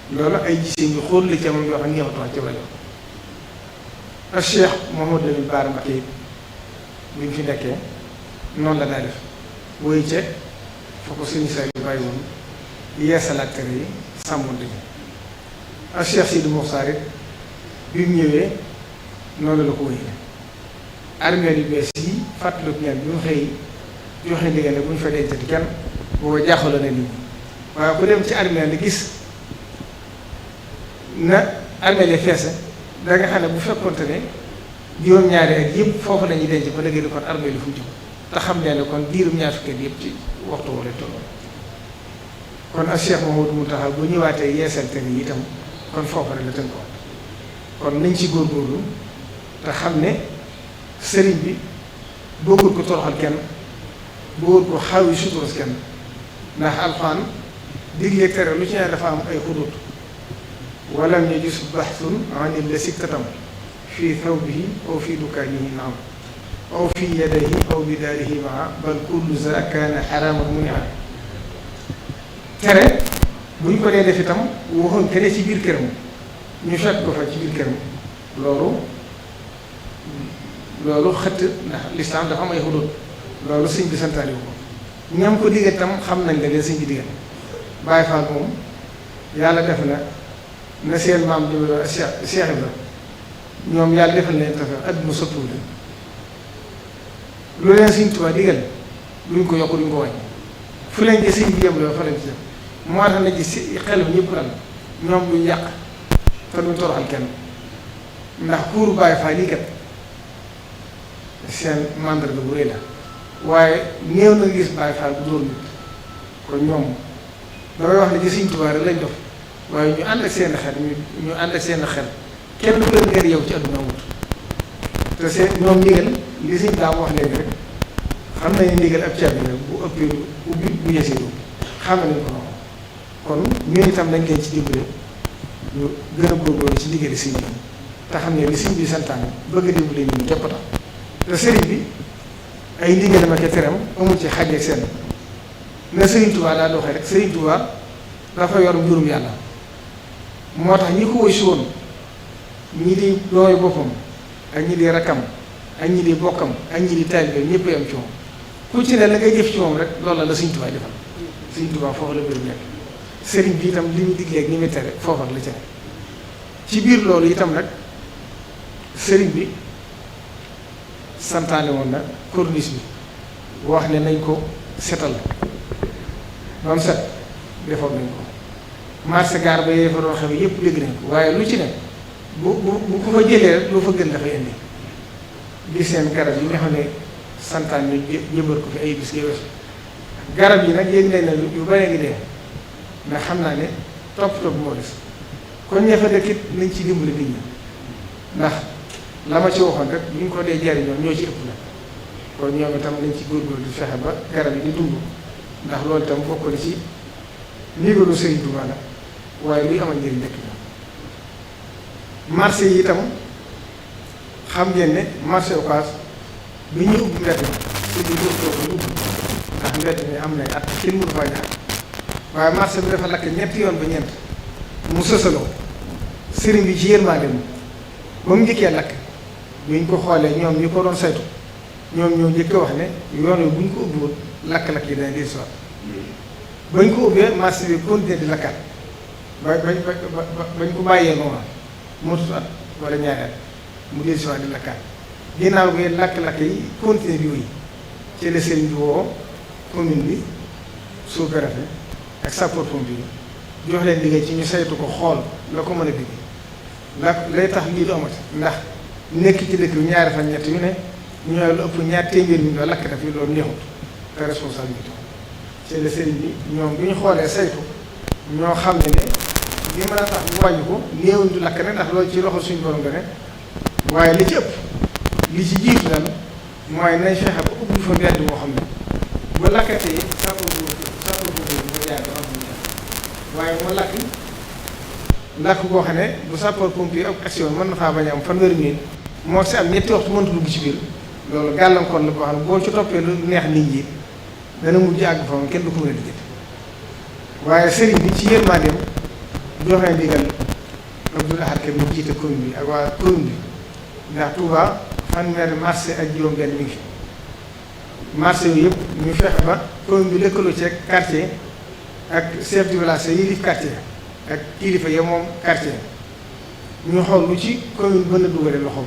bi loolu ay gisee ñu xool la ci amoon yoo xam ne ñëwatu wax ci rajo ak Cheikh Mouhamadou Lamine Bara Mbacké bi ñu fi nekkee noonu la daa def woy ca foo ko Sëriñ Saliou bàyyi woon yeesalaat tere yi sàmmoon dañu ak Cheikh Sidi Mokhtar it bi mu ñëwee noonu la ko wéyee armée yu bees yi fàttaliku ngeen bi mu xëy joxe ndigal bu ñu fa dencati kenn booba jaaxaloon na nit ñi waaye ku dem ci armée li gis na armée li feese da nga xam ne bu fekkonte ne juróom-ñaari ak yëpp foofu la ñuy denc ba léegi kon armée li fu mu jëm te xam ne ne kon diirum ñaar fukki at yëpp ci waxtu wala toll kon ak Cheikh Mouhamadou Mountakha bu ñëwaatee yeesal te ni itam kon foofu rek la tënkoon kon nañ ci góorgóorlu te xam ne sëriñ bi bëggul ko toroxal kenn bëggul ko xaw yi suturas kenn ndax alxuraan digle tere lu ci ne dafa am ay xudut walam yajuz baxsun anil la sikkatam fii thawbihi aw fii dukaanihi naam aw fii yadayhi aw bidaarihi maa bal kullu za kaana xaraaman munia tere bu ñu ko dee def itam waxoon kenn ci biir këram ñu fekk ko fa ci biir këram loolu xëtt ndax lislaam dafa am ay xuduud loolu sëñ bi santaane wu ko ñam ko digal tam xam nañ la leen sëñ bi digal Baay Faal moom yàlla def na seen maam di Cheikh Ibra ñoom yàlla defal leen tafe adduna soppiwu leen lu leen sëñ Tuubaa digal duñ ko yokk duñ ko wàññi fu leen ci sëñ bi yem loolu fa leen ci def moo tax na ci xel ñëpp dal ñoom duñ yàq te duñ toroxal kenn ndax kuuru Baay Faal yi kat seen mandarga bu rëy la waaye néew na gis Baay Faal bu dóor nit kon ñoom damay wax ne ci sëñ Tuubaa rek lañ def waaye ñu ànd ak seen xel ñu ànd ak seen xel kenn du leen gër yow ci àdduna wut te seen ñoom ndigal li sëñ daam wax léegi rek xam nañu ndigal ab caabi la bu ëppee ubbi bu yesee du xam nañu ko noonu kon ñun itam dañ leen ci dimbale ñu gën a góorgóorlu ci ndigali sëñ bi te xam ne li sëñ bi santaane bëgg a dimbale ñun képp tax te sëriñ bi ay ndigalam ak teram amul ci xàjj ak seen na Sëriñ Tuubaa daa doxee rek Sëriñ Tuubaa dafa yor mbirum yàlla moo tax ñi ko woy si woon ñi di dooyu boppam ak ñi di rakkam ak ñi di bokkam ak ñi di taalibe ñëpp am ci moom ku ci ne la ngay jëf ci moom rek loolu la Sëriñ Tuubaa defal Sëriñ Tuubaa foofu la mbir nekk sëriñ bi itam li mu digleeg ni mu tere foofu la ci ne ci biir loolu itam nag sëriñ bi santaane woon na corniche bi wax ne nañ ko setal ba mu set defoon nañ ko marché gaar ba yee fa doon xew yëpp dégg nañ ko waaye lu ci ne bu ko fa jëlee rek lu fa gën dafay indi gis seen garab yi nga xam ne santaan ñu jëmbat ko fi ay bis weesu garab yi nag yéeg nañ ne yu bare ngi dee ndax xam naa ne topp moo des kon ña fa dëkkit nañ ci dimbali nit ñi ndax la ma ci waxoon rek bu ñu ko dee jariñoo ñoo ci ëpp la kon ñoom itam nañ ci góorgóorlu di fexe ba garab yi di dund ndax loolu itam bokk na ci ndigalu Sëriñ Tuubaa la waaye luy amal njëriñ dëkk bi marché yi itam xam ngeen ne marché Ocass bi ñuy ubbi mbedd mi ubbi ko ndax mbedd mi am na at kenn mënu faa jaar waaye marché bi dafa lakk ñetti yoon ba ñeent mu sësaloo sëriñ bi ci yërmande ba mu njëkkee lakk bi ñu ko xoolee ñoom ñi ko doon saytu ñoom ñoo njëkk wax ne yoon wi bu ñu ko ubbiwul lakk-lakk yi dana dellusiwaat bañ ko ubbee marché bi continué di lakkaat bañ ko bàyyee noonu motut at wala ñaari at mu dellusiwaat di lakkaat ginnaaw bi lakk-lakk yi continué di wéy ci la sëriñ bi woo commune bi sous-préfet ak sapeurs-pompiers bi jox leen liggéey ci ñu saytu ko xool la ko mën a digg lay tax lii du amati ndax nekk ci dëkk bi ñaari fan ñett yu ne ñooy lu ëpp ñaar téeméer mi la lakk daf yi loolu neexut te responsabilité ci la sëriñ bi ñoom bi ñu xoolee saytu ñoo xam ne li mën a tax bu wàññi ko néewuñ du lakk ne ndax loolu ci loxo suñu borom nga ne waaye li ci ëpp li ci jiitu daal mooy nañ fexe ba ubbi fa mbedd moo xam ne bu lakkatee sapeur moo jaar ba am waaye mu lakk boo xam ne bu sapeur pompier ak action mën na faa bañ a am fanweeri minute moo si am ñetti waxtu mënta dugg ci biir loolu gàllankoor la boo xam ne boo ci toppee lu neex nit ñi dana mujj àgg fa moom kenn du ko mën a liggéey waaye sëriñ bi ci yërmandeem joxe ndigal Abdoul Ahad Ka mu jiite commune bi ak waa commune bi ndax Touba fanweeri marché ak juróom-benn mi ngi fi marché yooyu yëpp ñu fexe ba commune bi lëkkaloo ci quartier ak chef de village yi di quartier ak kilifa ya moom quartier ñu xool lu ci commune mën a dugale loxoom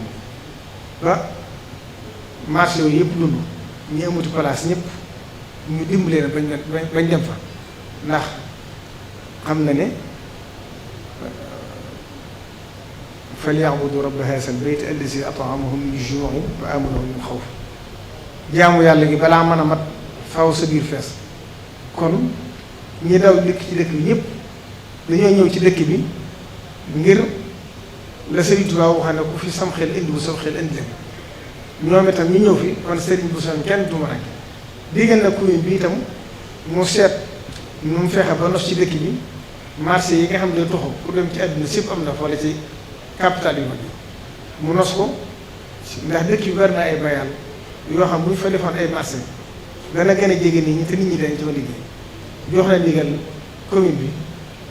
ba marché yooyu yëpp dund ñu amuti place ñëpp ñu dimbali leen bañ dem fa ndax xam na ne falyabudu rabba haazal bayt allazi at'amahum min juu'in wa aamanahum min xawf jaamu yàlla gi balaa mën a mat faw sa biir fees kon ñi daw dëkk ci dëkk bi ñëpp dañoo ñëw ci dëkk bi ngir la Sëriñ Tuubaa wax ne ku fi sam xel indi bu sam xel indi leen ñoom itam ñu ñëw fi kon sëriñ bu sam kenn du ma rek diggal na commune bi itam mu seet nu mu fexe ba nos ci dëkk bi marché yi nga xam ne toxu pour dem ci àdduna sépp am na fa wala ci capital yu mag yi mu nos ko ndax dëkk bi bari na ay bayal yoo xam bu ñu fa defoon ay marché dana gën a jege nit ñi te nit ñi dañ ci liggéey jox na ndigal commune bi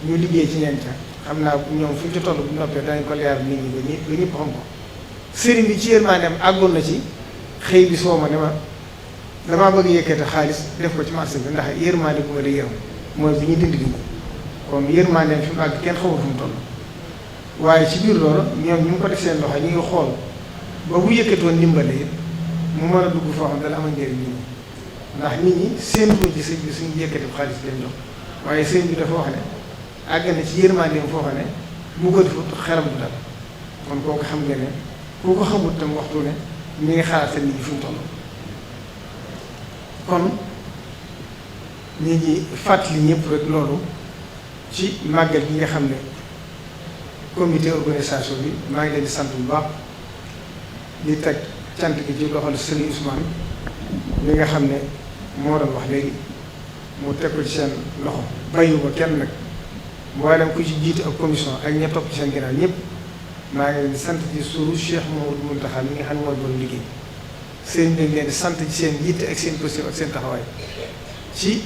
ñu liggéey ci ñeent xam naa ñoom fu ñu ci toll bu noppee danañ ko leer nit ñi ba ñëpp xam ko sëriñ bi ci yërmandeem àggoon na ci xëy bi soo ma ne ma damaa bëgg yëkkati xaalis def ko ci marché bi ndax yërmande bu ma la yërëm mooy bi ñu dindi kon yërmandeem fi mu àgg kenn xamul fu mu toll waaye ci biir loolu ñoom ñu ngi ko def seen loxo ñu ngi xool ba bu yëkkatoon ndimbale it mu mën a dugg foo xam dana amal njëriñ nit ñi ndax nit ñi seen tuuti ci sëñ bi suñu yëkkati xaalis leen jox waaye sëñ bi dafa wax ne àgg na ci yërmandeem foofa ne bu ko defut xelam du dal kon kooku xam nga ne ku ko xamut tam waxtu ne mi ngi xalaat nit ñi fu mu toll kon ñu ngi fàttali ñëpp rek loolu ci màggal gi nga xam ne comité organisation bi maa ngi leen di sant bu baax di teg cant gi ci loxol Serigne Ousmane mi nga xam ne moo doon wax léegi mu teg ko ci seen loxo bàyyiwu ko kenn nag mboolem ku ci jiitu ak commission ak ña topp ci seen ginnaaw ñëpp maa ngi leen di sant ci suuru Cheikh Mouhamadou Mountakha mi nga xam ne mooy doon liggéey seen dañ leen di sant ci seen yitte ak seen positif ak seen taxawaay ci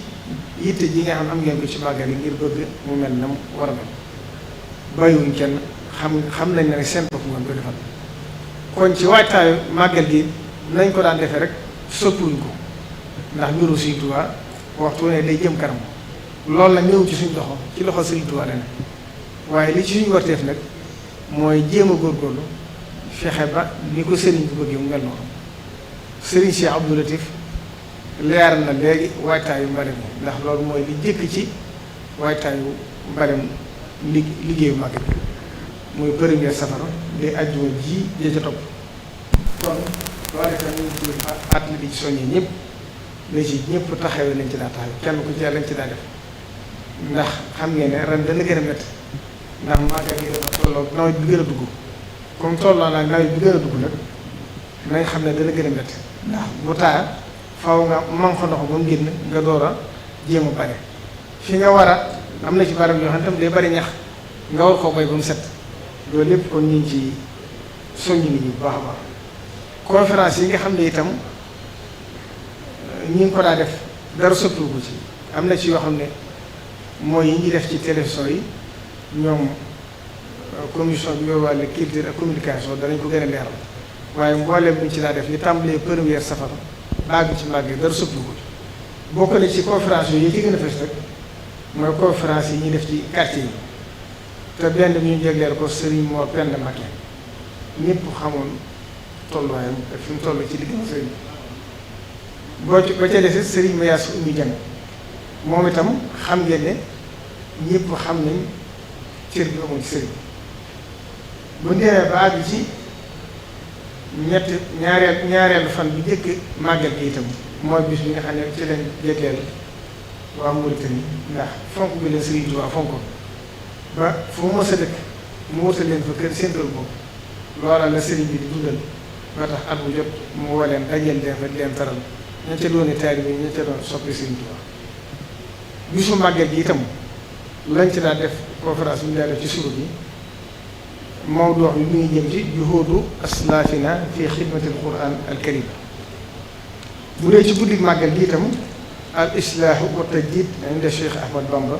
yitte ji nga xam ne am ngeen ko ci màggal yi ngir bëgg mu mel na mu war a mel bàyyiwuñ kenn xam nañ ne rek seen bopp ngeen ko defal kon ci waajtaayu màggal gi nañ ko daan defee rek soppiwuñ ko ndax mbiru Sëriñ Tuubaa waxtu ne day jëm kanam loolu nag ñëw ci suñ loxo ci loxo Sëriñ Tuubaa la ne waaye li ci suñu warteef nag mooy jéem a góorgóorlu fexe ba ni ko sëriñ bi bëggee mu mel noonu sëriñ Cheikh Abdou Latif leeral na léegi waajtaayu mbalem ndax loolu mooy li jëkk ci waajtaayu mbalem liggéeyu màgg bi muy premier safara di ajjuma ji ja ca topp kon loolu itam ñu ngi ci fàttali di ci soññee ñëpp la ci ñëpp taxawee lañ ci daa taxawee kenn ku ci lañ ci daa def ndax xam ngeen ne ren dana gën a métti ndax màggal gi dafa tolloo nawet bi gën a dugg comme tolloo naa nawet bi gën a dugg nag nañ xam ne dana gën a métti ndax bu taa faw nga man fa ndox ba mu génn nga door a jéem a bare fi nga war a am na ci barab yoo xam ne tam day bari ñax nga war koo bay ba mu set loolu lépp kon ñu ngi ci soññ nit ñi bu baax a baax conférence yi nga xam ne itam ñi ngi ko daa def dara soppiwu ko ci am na ci yoo xam ne mooy yi ñuy def ci télévision yi ñoom commission bi yor wàllu culture ak communication danañ ko gën a leeral waaye mbooleem bi ñu ci daa def li tàmbalee première safara baag ci màgg dara soppiwu ko ci bokk na ci conférence yooyu yi ci gën a fës rek mooy conférence yi ñuy def ci quartier yi te benn bi ñu jégleel ko Serigne Mor Penda Mbacké ñëpp xamoon tolluwaayam ak fi mu toll ci liggéeyu Serigne boo ci ba ca des Serigne Mayass Oumy Dieng moom itam xam ngeen ne ñëpp xam nañ cër bi amoon ci Serigne bu ñu demee ba àgg ci ñaareelu fan bi njëkk màggal gi itam mooy bis bi nga xam ne ci leen jégleel waa Mauritanie ndax fonk bi leen Serigne Touba fonkoon ba fu mu mës a dëkk mu wutal leen fa kër seen kër boobu loola la Serigne bi di dundal ba tax at bu jot mu woo leen dajeel leen fa di leen taral ña ca doon taalibe bi ña ca doon soppi Serigne Touba bisu màggal gi itam lañ ci daa def conférence bi ñu daa def ci suru bi mawdu wax bi mi ngi jëm ci juhuudu aslaafina fi xidmatil quran al karim bu dee ci guddi màggal gi itam al islaahu wa tajdid inda Cheikh Ahmad Bamba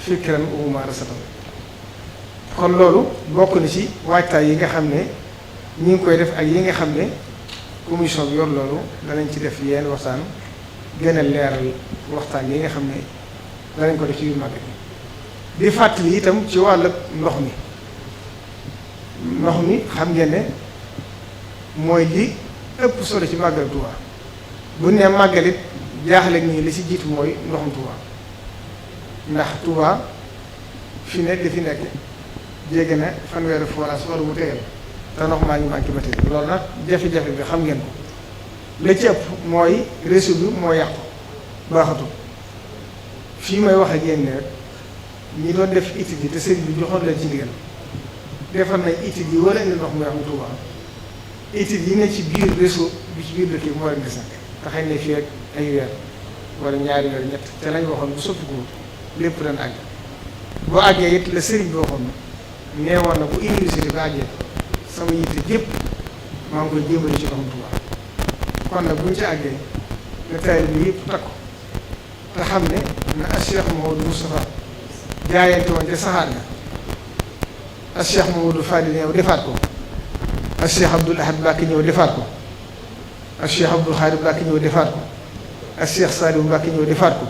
fikran wa mumarasatan kon loolu bokk na ci waajtaay yi nga xam ne ñi ngi koy def ak yi nga xam ne commission bi yor loolu danañ ci def yenn waxtaan gën a leeral waxtaan yi nga xam ne danañ ko def ci biir màggal gi di fàttali itam ci wàllu ndox mi xam ngeen ne mooy li ëpp solo ci màggal Tuuba bu nee màggal it jaaxle nii li ci jiitu mooy ndoxum Tuuba ndax Tuuba fi ne li fi nekk jéggi na fanweeri forage war bu tegal te ndox maa ngi manqué ba tey loolu nag jafe-jafe bi xam ngeen ko la ci ëpp mooy réseau bi moo yàqu baaxatul fii may wax ak yéen rek ñi doon def étude yi te sëriñ bi joxoon leen ci ndigal defar nañ étude yi war a indi ndox mu yàqu Tuuba étude yi ne ci biir réseau bi ci biir dëkk yi moo leen gis nag te xëy na fii ak ay weer wala ñaari weer ñett te lañ waxoon bu soppi ko lépp dana àgg boo àggee it la sëriñ bi waxoon nee woon na bu université ba àggee sama yitte yëpp maa ngi koy jéemale ci ndoxum Tuuba kon nag buñ ci àggee ne taalibe bi yëpp takku te xam ne na Cheikh Mouhamadou Moustapha jaayante woon te saxaar nga ak Cheikh Mamadou Fadil ñëw defaat ko ak Cheikh Abdoul Ahad Mbacké ñëw defaat ko ak Cheikh Abdoul Khadir Mbacké ñëw defaat ko ak Cheikh Saliou Mbacké ñëw defaat ko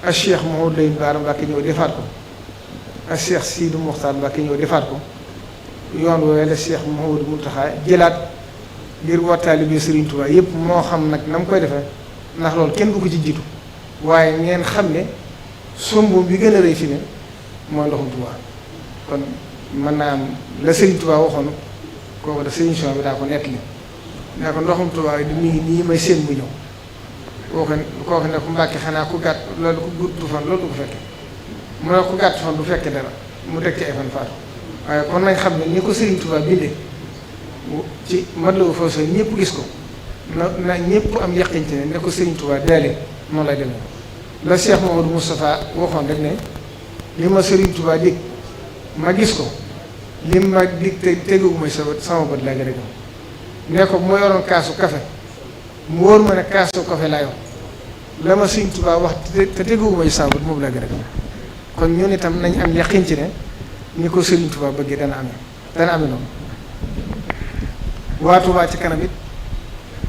ak Cheikh Mouhamadou Lamine Bara Mbacké ñëw defaat ko ak Cheikh Sidou Mokhtar Mbacké ñëw defaat ko yoon woowee la Cheikh Mouhamadou Mountakha jëlaat ngir wattaali bi Serigne Touba yëpp moo xam nag na mu koy defee ndax loolu kenn du ko ci jiitu waaye ngeen xam ne somboom bi gën a rëy fi ne mooy ndoxum Touba kon mën naa am la Serigne Touba waxoon kooku da Serigne Souhaïbou bi daa ko nettali ne ko ndoxum Touba di mi ngi nii may seen mu ñëw kooku ne ko Mbàkke xanaa ku gàtt loolu ku gudd fan loolu du ko fekke mu ne ku gàtt fan du fekke dara mu teg ci ay fan faatu waaye kon nañ xam ne ni ko Serigne Touba bindee ci Matlaboul Fawzayni ñëpp gis ko na ñëpp am yaqin ci ne ko Serigne Touba deelee noonu lay demee la Cheikh Mamadou Moustapha waxoon rek ne li ma Serigne Touba dig ma gis ko li ma dig te teguwu mooy sama bët laa gën a gëm ne ko bu ma yoroon kaasu café mu wóor ma ne kaasu café laa yor la ma Serigne Touba wax te teguwu mooy sama bët moom laa gën a gëm kon ñun itam nañ am yaqin ci ne ni ko Serigne Touba bëggee dana amee noonu waa Touba ci kanam it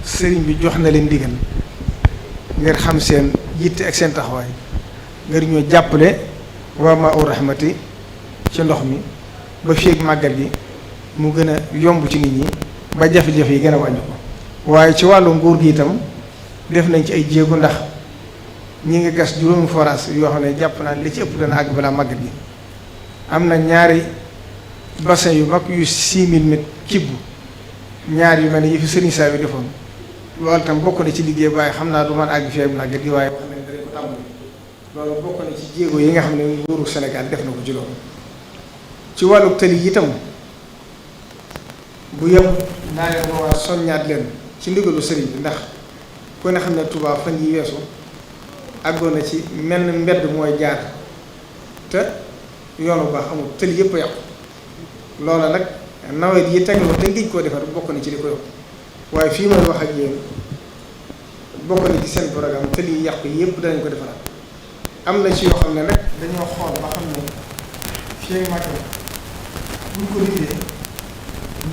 Serigne bi jox na leen ndigal ngir xam seen yitte ak seen taxawaay ngir ñoo jàppale waa Maa-u Rahmati ci ndox mi ba fii ak màggal gi mu gën a yomb ci nit ñi ba jafe-jafe yi gën a wàññi ko waaye ci wàllu nguur gi itam def nañ ci ay jéego ndax ñi ngi gas juróomi forage yoo xam ne jàpp naa li ci ëpp dana àgg balaa màggal gi am na ñaari bassin yu mag yu 6000 mètres cube ñaar yu mel ne yi fi Serigne Saliou bi defoon loolu tam bokk na ci liggéey waaye xam naa du man àgg fii ak màggal gi waaye wax nañ danañ ko tàmbali loolu bokk na ci jéego yi nga xam ne nguuru Sénégal def na ko ci loolu ci wàllu tëli yi itam bu yem naa leen ko waa soññaat leen ci ndigalu sëriñ bi ndax ku ne xam ne Touba fan yi weesu àggoon na ci mel na mbedd mooy jaar te yoonu baax amul tëli yëpp a yàqu loola nag nawet yi tegloo te ngij koo defar bokk na ci li ko yokk waaye fii may wax ak yéen bokk na ci seen programme tëli yi yàqu yëpp danañ ko defaraat am na ci yoo xam ne nag dañoo xool ba xam ne fii matal buñ ko liggéey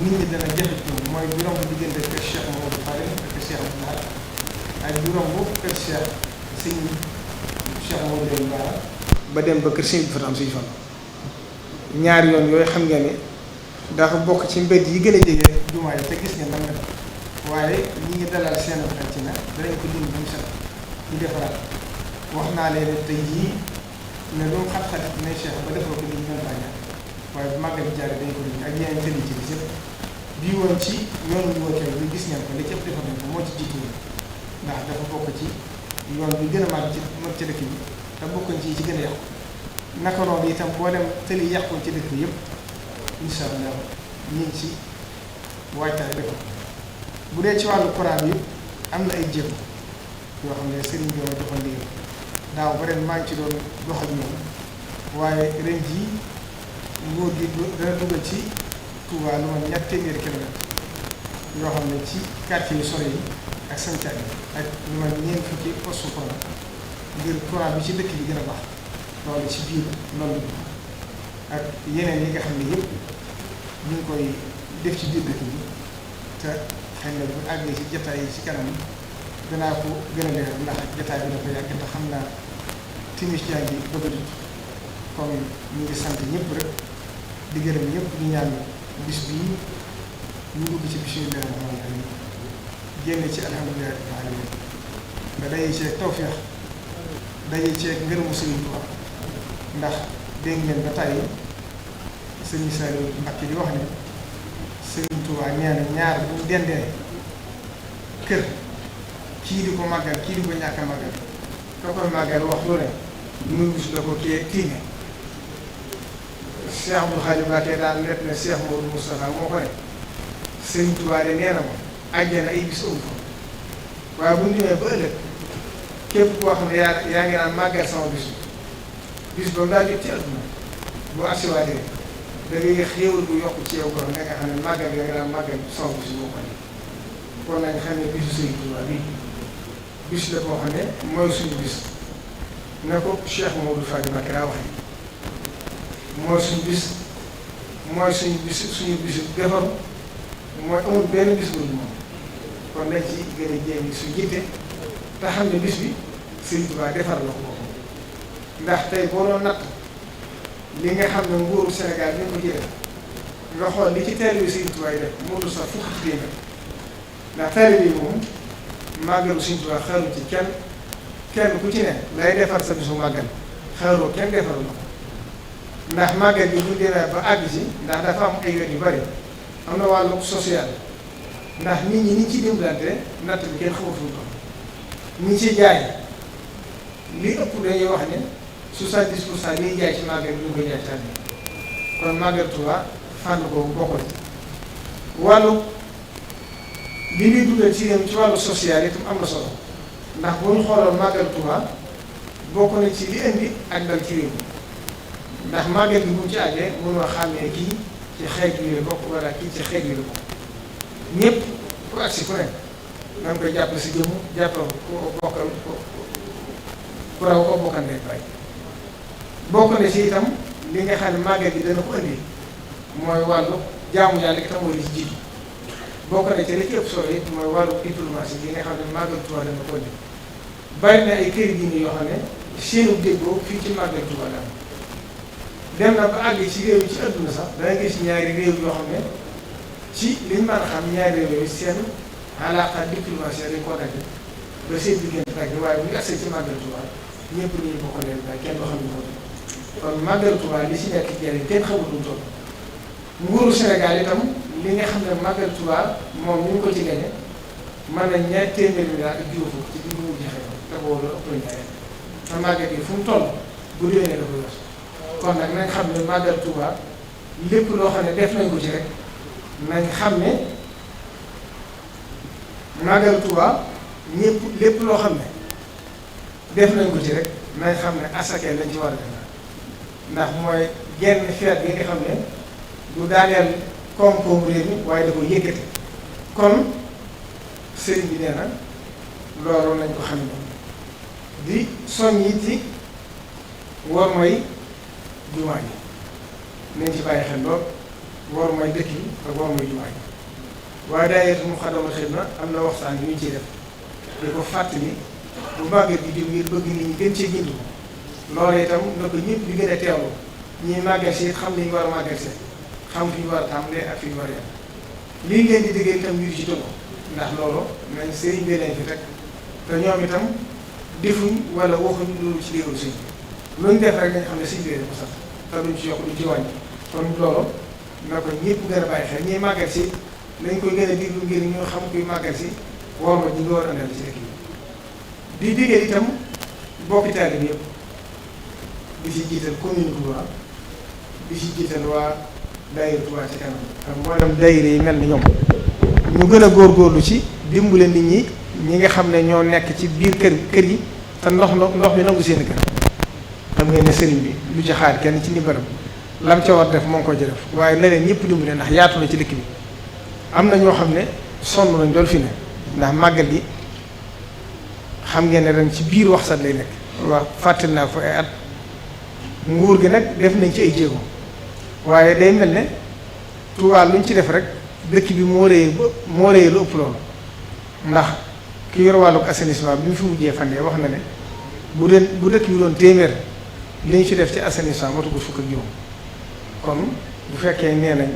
nit ñi dana jafe ci moom mooy juróom bu diggante kër Cheikh Mamadou Fadel ak kër Cheikh Abdoul Ahad ak juróom bu kër Cheikh Mamadou Lamine Bara ba dem ba kër Sëñ bi Fatam Sëñ Fall ñaari yoon yooyu xam ngeen ne dafa bokk ci mbedd yi gën a jege jumaa yi te gis ngeen nan nga def waaye ñi ngi dalal seen xel ci na danañ ko dindi bu mu set ñu defaraat wax naa leen tey jii ne lu mu xat-xat ne Cheikh ba defoo ko ni ñu mën faa waaye bu màggal jaare dañ ko dindi ak yeneen tëli ci bis yëpp bii woon ci yoonu ñu wootee bi gis ngeen ko li ci ëpp defar nañ ko moo ci jiitu ndax dafa bokk ci yoon bi gën a màgg ci dëkk bi te bokkoon ci gën a yàqu naka noonu itam boo dem tëli yàqoon ci dëkk bi yëpp incha allah ñu ngi ci waajtaay dëkk bu dee ci wàllu courant bi am na ay jéego yoo xam ne sëriñ bi ma joxoon ndigal daaw ba ren maa ngi ci doon dox ak ñoom waaye ren jii nguur gi dana dugal ci Touba lu ma ñett téeméeri kilomètre yoo xam ne ci quartier yu sore yi ak sancaat yi ak lu ma ñeent fukki poste courant ngir courant bi ci dëkk bi gën a baax loolu ci biir loolu ak yeneen yi nga xam ne yëpp ñu ngi koy def ci biir dëkk bi te xëy na bu àggee ci jotaay yi ci kanam danaa ko gën a leeral ndax jotaay bi dafa yàgg te xam naa timis jaa ngi bëgg a dugg kon ñu ngi sant ñëpp rek di gërëm ñëpp di ñaan bis bii ñu dugg ci bismillaahi rahmaani rahiim génn ci alhamdulillaahi rabbil aalamiin nga daje ceeg tawfeex daje ceeg ngërëmu Sëriñ Tuubaa ndax dégg ngeen ba tàyyi Sëriñ Saliou Mbacké di wax ne Sëriñ Tuubaa nee na ñaar bu dendee kër kii di ko màggal kii di ko ñàkk a màggal ka koy màggal wax lu ne muy gis la ko tiime Cheikh Abdou Khadim Mbacké daan net ne Cheikh Mamadou Moustapha moo ko ne Sëriñ Tuubaa de nee na ma àjjana ay bis ëmb fa waaye bu ñu demee ba ëllëg képp koo xam ne yaa ngi naan màggal sama bis boobu daa jot ci àdduna bu asiwaatee da ngay xéewal bu yokk ci yow ko nga xam ne màggal yaa ngi naan màggal sama bis boo ko ne kon nañ xam ne bisu Sëriñ Tuubaa bi bis la koo xam ne mooy suñu bis na ko Cheikh Mamadou Fadil Mbacké daa waxee mooy suñu bis mooy suñu bisu defaru mooy amul benn bis bu moom kon nañ ci gën a jéem su jiite te xam ne bis bi Sëriñ Tuubaa defar la ko boppam ndax tey boo doon natt li nga xam ne nguuru Sénégal ni ko ci def nga xool li ci taalibe Sëriñ Tuubaa yi def moo dul sax fukki ci téeméer ndax taalibe yi moom màggalu Sëriñ Tuubaa xaarul ci kenn ku ci ne lay defar sa bisu màggal xaaroo kenn defaral la ko ndax màggal bi bu demee ba àgg ci ndax dafa am ay yoon yu bari am na wàllu social ndax nit ñi ci dimbalante natt bi kenn xamatul ko ñi ci jaay li ëpp dañuy wax ne 70% liy jaay ci màggal bi ñu ko jaay tànn kon màggal Tuubaa fànn boobu bokkul wàllu li ñuy dundal ci réew ci wàllu social itam am na solo ndax bu ñu xooloon màggal Tuubaa bokk na ci li indi ak dal ci réew ndax màggal bi bu ci àggee mënoo xàmmee kii ci xeet yi la bokk wala kii ci xeet yi la bokk ñëpp ku agsi ku ne da nga koy jàppale si jëmm jàppal ko bokkal ku raw ko bokkal ndey bay bokk na ci itam li nga xam ne màggal gi dana ko indi mooy wàllu jaamu yàlla itam mooy li ci jiitu bokk na ci li ci ëpp solo it mooy wàllu diplomatie yi nga xam ne màggal Tuubaa dana ko indi bari na ay kër diine yoo xam ne seenu déggoo fii ci màggal Tuubaa la am dem na ba àgg ci réew yi ci adduna sax da nga gis ñaari réew yoo xam ne ci liñ mën a xam ñaari réew yi seen alaaka diplomatie dañ koo dagg ba seen diggante dagg waaye bu ñu agsee ci màggal Tuubaa ñëpp ñu bokk leen ba kenn doo xam ne ko kon màggal Tuubaa li ci nekk jëriñ kenn xamul lu mu toll nguuru Sénégal itam li nga xam ne màggal Tuubaa moom ñu ngi ko ci gañe mën na ñaar téeméeri milliard ak juróom ci bi mu jeexee te boobu la ëpp ñaareel te màggal gi fu mu toll bu déwénee da koy weesu kon nag nañ xam ne màggal Tuubaa lépp loo xam ne def nañ ko ci rek nañ xam ne màggal Tuubaa ñëpp lépp loo xam ne def nañ ko ci rek nañ xam ne asakee lañ ci war a def ndax mooy genn feet bi nga xam ne du daaneel koom-koom réew mi waaye da ko yëkkati kon sëriñ bi nee na loolu lañ ko xam ne di soññ it ci war mooy jumaa ji nañ ci bàyyi xel lool war mooy dëkk yi ak war mooy jumaa ji waaye daayira Muxaddamatul Xidma am na waxtaan yu ñu ciy def di ko fàttali bu màggal gi di ngir bëgg nit ñi gën cee gindu loolu itam na ko ñëpp di gën a teewlu ñuy màggal si xam ni ñu war a màggal si xam fi ñu war a tàmbalee ak fi ñu war a yem lii ngeen di diggee itam ñu ci tënk ndax loolu nañ sëriñ bi leen fi rek te ñoom itam defuñ wala waxuñ loolu ci léeru sëñ bi luñ def rek nañ xam ne sëñ bi ko sax te duñ ci yokk duñ ci wàññi kon loolu na ko ñëpp gën a bàyyi xel ñuy màggal si nañ koy gën a diglu ngir ñu xam kuy màggal si war ma ñi nga war a andal ci dëkk yi di diggee itam bokki taalibe yëpp di ci jiital commune Touba di ci jiital waa daayira Touba ci kanam ak mboolem daayira yi mel ni ñoom ñu gën a góorgóorlu ci dimbale nit ñi nga xam ne ñoo nekk ci biir kër yi te ndox bi nangu seen kër xam ngeen ne sëriñ bi lu ci xaar kenn ci ndimbalam lam ca war def moo ngi ko ci def waaye na leen ñëpp dimbale ndax yaatu na ci dëkk bi am na ñoo xam ne sonn nañ dool fi ne ndax màggal gi xam ngeen ne ren ci biir waxsat lay nekk wax fàttali naa ko ay at nguur gi nag def nañ ci ay jéego waaye day mel ne Tuubaa luñ ci def rek dëkk bi moo rëy lu ëpp loolu ndax ki yor wàllug assainissement bi mu fi mujjee fan wax na ne bu dëkk bi doon téeméer li ñu ci def ci assainissement matu ko fukk ak juróom kon bu fekkee nee nañ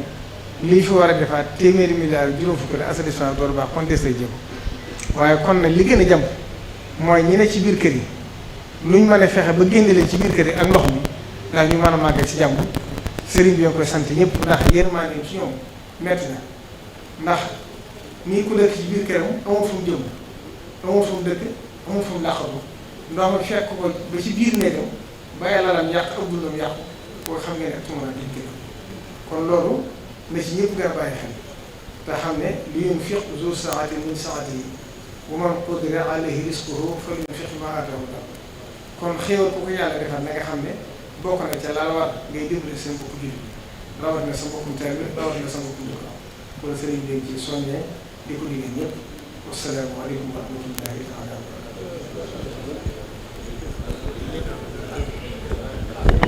li ñu fi war a defaat téeméeri milliards juróom fukk la assainissement door baax kon des lay jéego waaye kon nag li gën a jàmp mooy ñi ne ci biir kër yi luñ mën a fexe ba génne leen ci biir kër yi ak ndox mi ndax ñu mën a màggal ci jàmm sëriñ bi nga koy sant ñëpp ndax yërmande ci ñoom metti na ndax nii ku dëkk ci biir këram amul fu mu jëm amul fu mu dëkk amul fu mu làqatu ndox mi fekk ko ba ci biir néegam ba yàllalam yàq ak dundam yàqu koo xam nga ne ak tumara diñ kër kon loolu na ci ñëpp gën a bàyyi xel te xam ne li yunfiq zu sa'atin min sa'atihi wa man qudira alayhi rizquhu falyunfiq mimma aataahu Allah kon xéewal ku ko yàlla defal na nga xam ne bokk na ca laal war ngay dimbali seen mbokku jullit rawat na sa mbokkum taalibe rawat na sa mbokkum dëkk kon sëriñ bi ci soññee di ko digal ñëpp wassalaamu aleykum wa rahmatullahi taala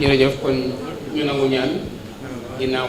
jërëjëf kon ñu nangu ñaan ginnaaw